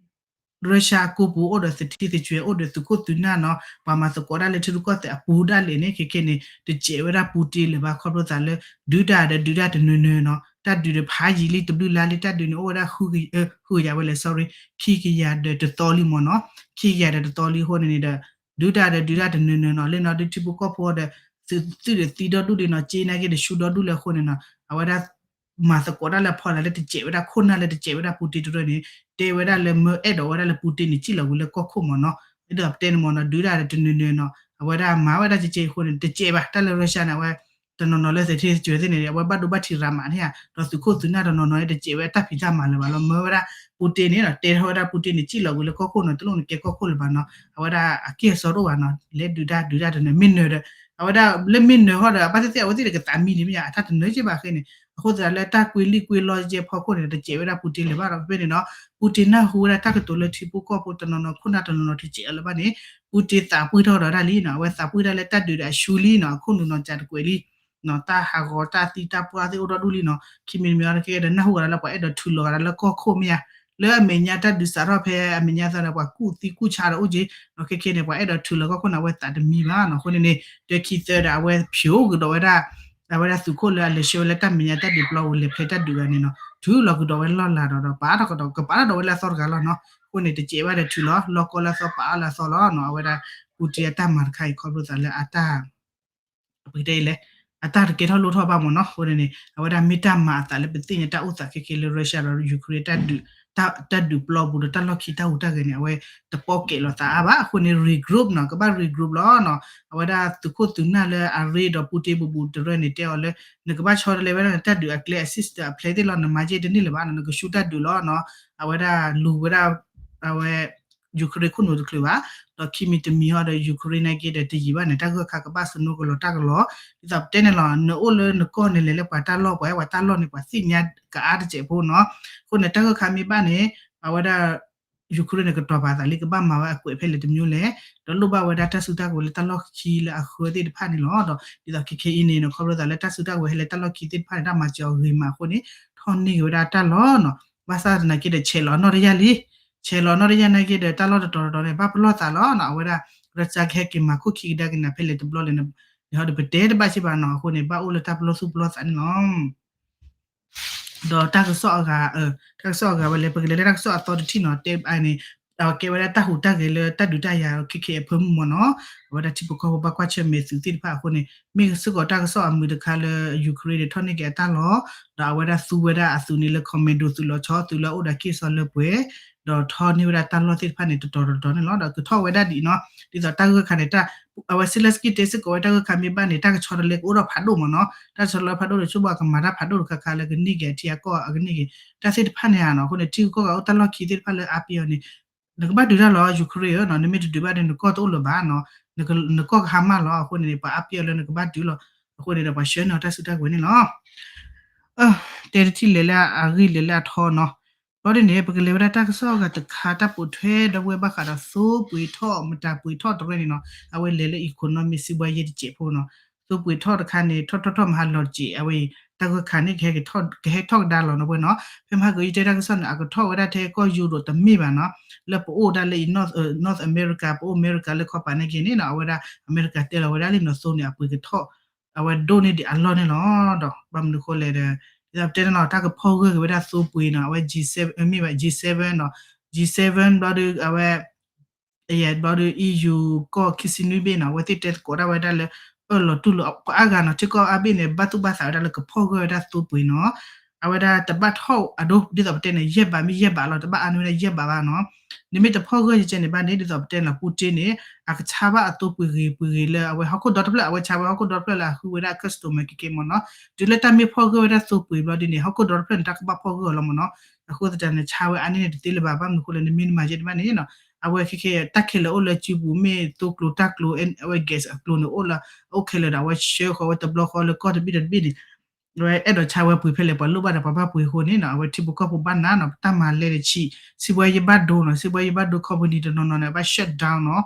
Russia အကိပူၤအိၣ်ဒီးသထံသကွဲၤ အိၣ်ဒီးသုးခိၣ်သုးနၢ်နီၤ ပှၤမၤသကိးဒၣ်လၢထံရူၢ်ကီၢ်သဲးအပူၤဒၣ်လဲာ်န့ၣ် ခဲခဲန့ၣ် တစဲးဝဲဒၣ် Putin လၢၤဘၣ် ခီဖျိသးလၢ ဒုးတၢ်ဒီးဒုးတၢ်တနၢၤနၢၤနီၤ တၢ်ဒုးဒီးဖးယံာ်လံ တဘျုးလါလံ တၢ်ဒုးန့ၣ်အိၣ်ဝဲဒၣ် ဃုကယၤဒီးတသီလံမ့ၢ်နီၤ ခံကယၤဒီးတသီလံအဃိန့ၣ်န့ၣ်ဒီး ဒုးတၢ်ဒီးဒုးတၢ်တနၢၤနၢၤနီၤ လၢနီၤဒုးထံဖိကီၢ်ဖိဒီး သုးသ့ၣ်ဒီးသံဒီဒူၣ်ဒံးနီၤ က့နာ်က့ဒီးဆူဒီဒူၣ်လၢအဃိန့ၣ်နီၤ အဝဲဒၣ် မၤသကိးတၢ်လၢအဖီလာ်လၢတစဲးဝဲဒၣ်ခိၣ်နၢ်လၢတစဲးဝဲဒၣ် Putin တရၢန့ၣ် တဲဝဲဒၣ်လၢမၢအဲၣ်ဒိးဝဲဒၣ်လၢ Putin န့ၣ် စံၣ်လီၤဝံၤလၢကီၢ်ခိၣ်မ့ၢ်နီၤ အဲၣ်ဒိးပတဲန့ၣ်မ့ၢ်နီၤ ဒုးတၢ်ဒီးတနၢၤနၢၤနီၤ အဝဲဒၣ်မၤဝဲဒၣ်ကဲကဲအဃိန့ၣ် တစဲးဘၣ် တၢ်လၢ Russia န့ၣ် အဝဲ တနီၤနီၤလၢသထ့စဲၤသ့ၣ်န့ၣ် အဝဲဘၣ်ဒိဘၣ်ထံးရၤမးန့ၣ်ဧါ, ဒီးသုးခိၣ်သုးနၢ်တနီၤနီၤန့ၣ် တစဲးဝဲတၢ်ဖံးတၢ်မၤလၢၤဘၣ်လီၤ. မၢဝဲဒၣ် Putin န့ၣ်ဒီး တဲထီၣ်ဝဲဒၣ် Putin န့ၣ် စံၣ်လီၤကွံာ်လၢကီၢ်ခိၣ်နီၤ တလိၣ်နကဲကီၢ်ခိၣ်လၢၤဘၣ်နီၤ, အဝဲဒၣ်အက့ၢ်အစီတအိၣ်ဘၣ်နီၤ, လဲၤဒုးတၢ်ဒုးတၢ်တနၢၤ မ့ၢ်နၢၤဒီး အဝဲဒၣ်လၢမ့ၢ်နၢၤဟီဒီး အဘၣ်သ့ၣ်သ့ၣ်အဝဲသ့ၣ်တကသးမံန့ၣ်မ့ၢ်ဧါ, အတၢ်တနၢၤက့ဘၣ်ဃ့န့ၣ်, အဃိသတးလၢတၢ်ကွ့လံာ်ကွ့လီယဲဖီခိၣ်န့ၣ် တစဲးဝဲဒၣ် Putin လၢၤဘၣ်ဒီး ဖဲန့ၣ်ဒီး Putin နၢ်ဟူဝဲဒၣ်တၢ်ကတိၤလၢထံဖိကီၢ်ဖိတနီၤနီၤခိၣ်နၢ်တနီၤနီၤတစဲးအီၤလၢၤဘၣ်န့ၣ် Putin သးပှံၢ်ထီၣ်ဒီးဒၣ်လံနီၤ, အဝဲသးပှံၢ်ဒၣ်လၢတၢ်ဒုးဒီးအဆူလံနီၤ, အခိၣ်နူာ်နီၤစှၤတကွဲးလံ တၢ်ဟးဂီၤတၢ်သံတၢ်ပှၢ်သ့ၣ်အိၣ်ဒီဒူၣ်လံနီၤ, ခံမံၤတမံၤအံၤတကဲဒီး နၢ်ဟူဝဲဒၣ်လၢပှၤအဲၣ်ဒိးထုးလီၤဂၤဒၣ်လၢကီၢ်ခိၣ်မ့ၢ်ဧါ, လၢအမဲာ်ညါတၢ်ဒုးစးထီၣ်ဖဲအမဲာ်ညါသီဒီး ပှၤကူၣ်သံကူၣ်ဆါဒီးအိၣ်က့ၤနီၤ, ခဲခဲန့ၣ် ပှၤအဲၣ်ဒိးထုးလီၤကီၢ်ခိၣ်န့ၣ် အဝဲသးတမံဘၣ်နီၤ, အဃိန့ၣ်န့ၣ် တၢခံသၢဒီး အဝဲဖျိးကဒီးဝဲဒၣ် အဝဲဒၣ်သုးခိၣ်လၢအလဲၤဆှၢဝဲလၢတၢ်မဲာ်ညါတၢ်ဒုးပျီပူၤ လဲၤဖဲတၢ်ဒုးဂၤန့ၣ်နီၤ, ထုးလီၤကဒီးဝဲလီၢ်လၤဒီး ဒီးပာ်ထီၣ်ကဒီး ကပာ်ထီၣ်ဒီးဝဲလၢအသီတဂၤလီၤနီၤ, အဃိန့ၣ် တစဲးဘၣ်ဒီးထုးလီၤ လီၢ်ကီၢ်လၢအသီ ပာ်အီၤလၢအသီလီၤနီၤ, အဝဲဒၣ် Putin အတၢ်မၤတခါအံၤ ခီဖျိသးလၢအတၢ် ပကတဲအံၤလဲၣ်, အတၢ်တကဲထီၣ်လိၣ်ထီၣ်ဘၣ်မ့ၢ်နီၤ, အဃိန့ၣ်န့ၣ် အဝဲဒၣ်မ့ၢ်တၢ်မၤအသးလၢပသ့ၣ်ညါတၢ်အိၣ်သးခဲခဲလၢ Russia ဒီး Ukraine တၢ်ဒုးပျီပူၤဒီးတၢ်လီၢ်ခံတၢ်ဟူးတၢ်ဂဲၤန့ၣ် အဝဲတပီၢ်ကဲးလိာ်သးအါဘၣ်, အဃိန့ၣ် regroup နီၤ, ကဘၣ် regroup လီၤနီၤ, အဝဲဒၣ်သုးခိၣ်သုးနၢ်လၢအရ့ဒီး Putin ဘူးဘူးတရၢန့ၣ် တဲအီၤလၢ နကဘၣ်ဆီတလဲဝဲဒၣ်နတၢ်ဒုးအကျဲအ system အဖျဲးသ့ၣ်လီၤ, နမၤက့တန့ၢ်လၢၤဘၣ်နီၤ, နကဆူတၢ်ဒုးလီၤနီၤ, အဝဲဒၣ်လူၤဝဲဒၣ် အဝဲ Ukraine ခိၣ်နူာ်တချုးဘၣ်, ဒီးခံမံၤတမံၤဟီဒီး Ukraine နာ်က့ဒီးတယံာ်ဘၣ်န့ၣ် တၢ်ဂၢၢ်ခါကဘၣ်စနိကလီၤတၢ်ကလီၤ, ဒ်သိးပတဲန့ၣ်လီၤ, နအိၣ်လၢနကီၢ်န့ၣ်လဲၤလၢပှၤတၢ်လီၢ် ပှၤအဲၣ်ပှၤတၢ်လီၢ်န့ၣ် ပှၤသ့ၣ်ညါကအါတစဲးဖိနီၤ, အဃိန့ၣ် တၢ်ဂၢၢ်ခါမ့ၢ်ဘၣ်န့ၣ် အဝဲဒၣ် Ukraine န့ၣ် ကတီၤပာ်သးလံ ကဘၣ်မၤဝဲအကွဲးဖဲလဲၣ်တမျိုးလဲၣ်, ဒီးလိၣ်ဘၣ်ဝဲဒၣ်တၢ်စုတၢ်ကဝဲၤလၢတၢ်လီၢ်ခံလၢအဃၢသ့ၣ်တဖၣ်န့ၣ်လီၤ, ဒီးဒ်သိးခဲခဲအံၤန့ၣ်နီၤ ခီဖျိသးလၢတၢ်စုတၢ်ကဝဲၤဟဲလၢတၢ်လီၢ်ခံသ့ၣ်တဖၣ်န့ၣ် တၢ်မၤစၢၤအီၤဂ့ၤမးအဃိန့ၣ် ထီၣ်န့ၢ်က့ၤဝဲဒၣ်တၢ်လီၢ်နီၤ, ဘၣ်ဆၣ်သနာ်က့ဒီး ဆဲးလီၤအနီၢ်တယၢ်လံ, ဆဲးလီၤအနီၢ်တယၢ်နာ်က့ဒီး တၢ်လီၢ်တတီၤတတီၤန့ၣ် ဘၣ်ပလီၢ်သးလီၤနီၤ, အဝဲဒၣ် Russia ကဟဲက့ၤမၤခိၣ်ခံကဒါက့ၤနၤဖဲလဲၣ်တဘျီလဲၣ်န့ၣ်, ဒီးပတဲတဘၣ်စ့ၢ်ဘၣ်နီၤ, အဃိန့ၣ် ဘၣ်အိၣ်လၢတၢ်ပလီၢ်သူၣ်ပလီၢ်သးန့ၣ်လီၤ. ဒီးတၢ်ကစီၣ်အဂၤ, တၢ်ကစီၣ်အဂၤဝဲလဲၣ်, ပကလဲၤလၢတၢ်ကစီၣ်အသီတထံၣ်နီၤ, တဲဘၣ်န့ၣ်, ကဲဝဲဒၣ်တၢ်ဟူးတၢ်ဂဲၤလၢတၢ်ဒုးတၢ်ယၤ ခဲခဲအံၤအဖၢမုၢ်မ့ၢ်နီၤ, အဝဲဒၣ်ထံဖိကီၢ်ဖိဘၣ်ကွၢ်ဆၢၣ်မဲာ်သုးသ့ၣ်တဖၣ်အဃိန့ၣ် မ့ၢ်စ့ၢ်ကီးတၢ်ကစီၣ်အမုာ်တခါလၢ Ukraine န့ၣ် ထီၣ်န့ၢ်က့ၤအတၢ်လီၢ်, ဒီးအဝဲဒၣ်သူဝဲဒၣ်အသုးန့ၣ်လၢ commando သုးလီၤဆီ သုးလၢအအိၣ်ဒီးက့ၢ်စီလၢပှဲၤ, ဒီးထီၣ်န့ၢ်ဝဲဒၣ်တၢ်လီၢ်သ့ၣ်တဖၣ်န့ၣ် တတီၤတတီၤန့ၣ်လီၤ. ဒီးကထီၣ်ဝဲဒၣ်ဒ်အံၤနီၤ, ဒ်သိးတၢ်ဂၢၢ်ခါန့ၣ် အဝဲ Zelensky တဲစ့ၢ်ကီးဝဲတၢ်ဂၢၢ်ခါမ့ၢ်ဘၣ်န့ၣ် တၢ်ကဆီတလဲကအိၣ်ဒီးဖးဒိၣ်မ့ၢ်နီၤ, တၢ်ကဆီတလဲဖးဒိၣ်ဒီး ဆိကမိၣ်ကမၤတၢ်ဖးဒိၣ်တခါခါလၢကန့ၢ်က့ၤအထံအကီၢ်အကန့ၢ်က့ၤ တၢ်သ့ၣ်တဖၣ်န့ၣ်ဧါနီၤ. အဃိန့ၣ် ထံဂုၤကီၢ်ဂၤအိၣ်တၢ်လီၢ်ခံသ့ၣ်တဖၣ်လၢအါပ့ၤအီၤန့ၣ် နကဘၣ်ဒုးတၢ်လီၤ Ukraine ဧၢနီၤ, နမ့ၢ်တဒုးဘၣ်ဒီး နကီၢ်တအိၣ်လၢၤဘၣ်နီၤ, နကီၢ်ကဟါမၢ်လီၤ. အဃိန့ၣ်န့ၣ် ပှၤအါပ့ၤအီၤလၢနကဘၣ်ဒုးလီၤ. အဃိန့ၣ်ဒီး ပှၤဆှၢန့ၢ်အီၤတၢ်စုတၢ်ကဝဲၤန့ၣ်လီၤ. တဲတထံၣ်လဲၤလၢအဂ့ၢ်လဲၤလၢအထီနီၤ. ဘျီဒ်န့ၣ် ပကလဲၤဝဲဒၣ်တၢ်ကစီၣ်အဂၤတခါ တၢ်ပိာ်ထွဲဒီပုၢ်ဝဲၢ်ဘၣ်ဃးဒီးသိပှ့ၤထီၣ် မတၤပှ့ၤထီၣ်တရၢန့ၣ်နီၤ, အဝဲလဲၤလၢ economy စံးဘှါယ့ၢ်တစဲးဖိနီၤ. သိပှ့ၤထီၣ်တခါန့ၣ် ထီၣ်ထီၣ်ထီၣ်မဟါလီၤတစဲး အဝဲအံၤ တၢ်ဂၢၢ်ခါန့ၣ် ကဟဲထီၣ်ကဒါလီၤနီၤ ပဝဲနီၤ. ဖဲမဟါကယတဲတၢ်ကစီၣ်န့ၣ် အကထီၣ်ဝဲဒၣ်ထဲကီၢ်ယူရိးတမ့ၢ်ဘၣ်နီၤ. လၢပအိၣ်ဒၣ်လၢ North America ပအိၣ်အမဲရကၤလၢခီပၤန့ၣ်က့ၤန့ၣ်နီၤ, အဝဲဒၣ်အမဲရကၤတဲလီၤဝဲဒၣ်လံနီၤ သိန့ၣ် အပှ့ၤကထီၣ် အဝဲဒိၣ်န့ၢ်ဒံးအလီၢ်န့ၣ်လီၤ. ဒီးဘၣ်မနုၤဃိလဲၣ်ဒီး ဒ်သိးပတဲန့ၣ်လီၤ တၢ်ကဖီၣ်ဂၢၢ်က့ၤဝဲဒၣ်သိပှ့ၤနီၤ အဝဲ G seven မ့ၢ်ဘၣ် G seven နီၤ, G seven ဘျီဒီး အဝဲ ဘျီဒီး EU ကီၢ်ခံဆံနွံဘ့ၣ်နီၤ အဝဲသ့ၣ်တဲသကိးဒၣ်ဝဲဒၣ်လၢ အၢၣ်လီၤတူၢ်လိာ်ပှၤအါဂၤနီၤ ထံကီၢ်အါဘ့ၣ်န့ၣ် ဘၣ်သူၣ်ဘၣ်သးဝဲဒၣ်လၢကဖီၣ်ဂၢၢ်ဝဲဒၣ်သိပှ့ၤနီၤ. အဝဲဒၣ်တဘၣ်ထီၣ်အဒိ ဒ်သိးပတဲန့ၣ် ယဲၢ်ဘးမ့ၢ်ယဲၢ်ဘးလီၤ တဘၣ်အါန့ၢ်ဝဲဒၣ်ယဲၢ်ဘးဘၣ်နီၤ. နမ့ၢ်တဖီၣ်ဂၢၢ်ယကဲန့ၣ်ဘၣ်န့ၣ် ဒ်သိးပတဲန့ၣ်လီၤ Putin န့ၣ် အကဆါဘၣ်အသိပှ့ၤဂ့ၤပှ့ၤဂ့ၤလၢအဝဲဟီၣ်ခိၣ်ဒီတဖျၢၣ် အဝဲဆါဝဲဟီၣ်ခိၣ်ဒီတဖျၢၣ်လၢအဃုဝဲဒၣ် customer က့ၤက့ၤမ့ၢ်နီၤ. တုၤလၢတၢ်မ့ၢ်ဖီၣ်ဂၢၢ်ဝဲဒၣ်သိပှ့ၤဘျီဒ်န့ၣ် ဟီၣ်ခိၣ်ဒီတဖျၢၣ်န့ၣ် တၢ်ကဘၣ်ဖီၣ်ဂၢၢ်အီၤလီၤမ့ၢ်နီၤ. အဃိသတးန့ၣ် ဆါဝဲအါန့ၢ်န့ၣ်တသ့လၢၤဘၣ် ဘၣ်မနုၤအဃိလဲၣ် နမ့ၢ်နမၤယဲၢ်န့ၣ်ဘၣ်န့ၣ်နီၤ အဝဲခဲခဲတၢ်ခဲလၢာ်အိၣ်လၢစုပူၤ မ့ၢ်သိကျိၤတၢ်ကျိၤ အဝဲ gas အကျိၤန့ၣ်အိၣ်လၢ အိၣ်ခဲလၢာ်ဒီးအဝဲဆှၢဃီၤဝဲတဘျီဃီလၢကီၢ်တဘ့ၣ်တဘ့ၣ်န့ၣ် အဝဲအဲၣ်ဒိးဆါဝဲပှ့ၤဖဲလဲၣ် ပှၤလိၣ်ဘၣ်ဒီးပှၤဘၣ်ပှ့ၤအဃိန့ၣ်နီၤ အဝဲထံဖိကီၢ်ဖိဘၣ်နးနီၤ ပတၢ်မၤလဲၢ်တဆံး စံးဘှါယံၤဘၣ်ဒိနီၤ စံးဘှါယံၤဘၣ်ဒိ company တနီၤနီၤန့ၣ် အဘၣ် shut down နီၤ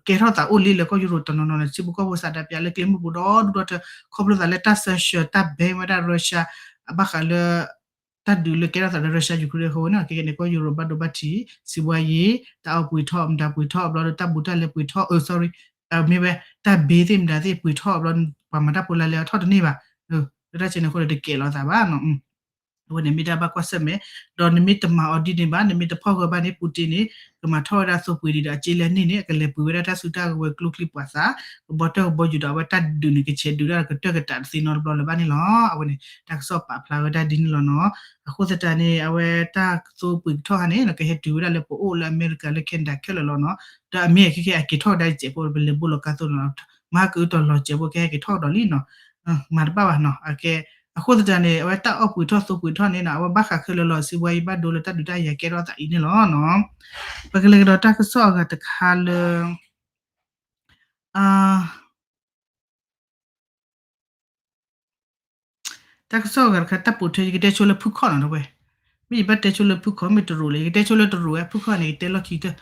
ကဲထီၣ်သးအိၣ်လံလၢကီၢ်ယူရိးတနီၤနီၤန့ၣ် ထံဖိကီၢ်ဖိစးဒးပျးလၢကျဲမုၢ်ပူၤဒီဒူၣ်ဒီထၢ ခီဖျိသးလၢတၢ် sanction တၢ် ban ဝဲဒၣ် Russia အဘၣ်ဃးလၢ တၢ်ဒုးလၢကဲထီၣ်သးလၢ Russia Ukraine အဃိန့ၣ် ခဲကဲန့ၣ် ကီၢ်ယူရိးဘၣ်ဒိဘၣ်ထံး စံးဘှါယံၤ တၢ်အီၣ်ပှ့ၤထီၣ် မတၤပှ့ၤထီၣ် ဘျီဒီးတၢ်ဘူးတၢ်လဲပှ့ၤထီၣ် အ sorry မ့ၢ်ဝဲ တၢ် ban သ့ၣ်မတၤသ့ၣ်ပှ့ၤထီၣ်ဘျီ ပှၤမၤတၢ်ဖိလၢလဲအီၤထီၣ်တန့ၢ်ဘၣ် လၢတၢ်စဲန့ၣ်အဃိန့ၣ် တကဲလီၤသးဘၣ်နီၤ အဝဲန့ၣ်မ့ၢ်တၢ်ဘၣ်ကွၢ်ဆၢၣ်မဲာ် ဒီးနမ့ၢ်တမၤအီၤဒ်န့ၣ်ဘၣ် နမ့ၢ်တဖီၣ်ဂၢၢ်ဘၣ်န့ၣ် Putin န့ၣ် ကမၤထီၣ်ဝဲဒၣ်သိပှ့ၤဒံးဒီးအစ့လၢန့ၣ်န့ၣ် အကလဲၤပှ့ၤဝဲဒၣ်တၢ်စုတၢ်ကဝဲၤကျိချံမျိာ်သၣ် ကဘီတၢၢ်ကဘီယူၤဒီးအဝဲတၢ်ဒုးန့ၣ် ကဆဲးဒုးဒၣ်ကတၢၢ်ကတးတသ့နီတဘျီလၢၤဘၣ်န့ၣ်လီၤ. အဝဲန့ၣ် တၢ်ကစီၣ်ပာ်ဖျါဝဲဒၣ်ဒ်န့ၣ်လီၤနီၤ. အဃိသတးန့ၣ် အဝဲတၢ်သိပှ့ၤကထီၣ်ခါန့ၣ် ကဟဲတုၤဝဲဒၣ်လၢပအိၣ်လၢအမဲရကၤလၢ Canada ခဲလၢာ်လီၤနီၤ. ဒီးအမ့ၢ်အခဲခဲအက့ၤထီၣ်ကဒါတစဲးဖိ ပလဲၤဘိလီၤကါသိးနီၤ မၤကတုၤလီၤစဲးဖိကဟဲက့ၤထီၣ်ကဒီးလံနီၤ. မၤတဘၣ်ဘၣ်နီၤ. အကဲ အဃိသတးန့ၣ် အဝဲတၢ်အီၣ်ပှ့ၤထီၣ်သိပှ့ၤထီၣ်န့ၣ်နီၤ အဝဲဘၣ်ဃးခဲလၢာ်လီၤ စံးဘှါယံၤဘၣ်ဒိလၢတၢ်ဒုးတၢ်ယၤကဲထီၣ်အသးအံၤန့ၣ်လီၤနီၤ. ပကလဲၤကဒီးတၢ်ကစီၣ်အဂၤတခါလၢ တၢ်ကစီၣ်အဂၤတခါ တၢ်ပိာ်ထွဲ ယကတဲဆိလၢဖုခီၣ်နီၤ ဒီပုၢ်ဝဲၢ်, မ့ၢ်ယဘၣ်တဲဆိလၢဖုခီၣ် မ့ၢ်တရူးလဲၣ်, ယကတဲဆိလၢတရူးဝဲ ဖုခီၣ်န့ၣ် ယတဲလီၢ်ခံကတၢၢ်,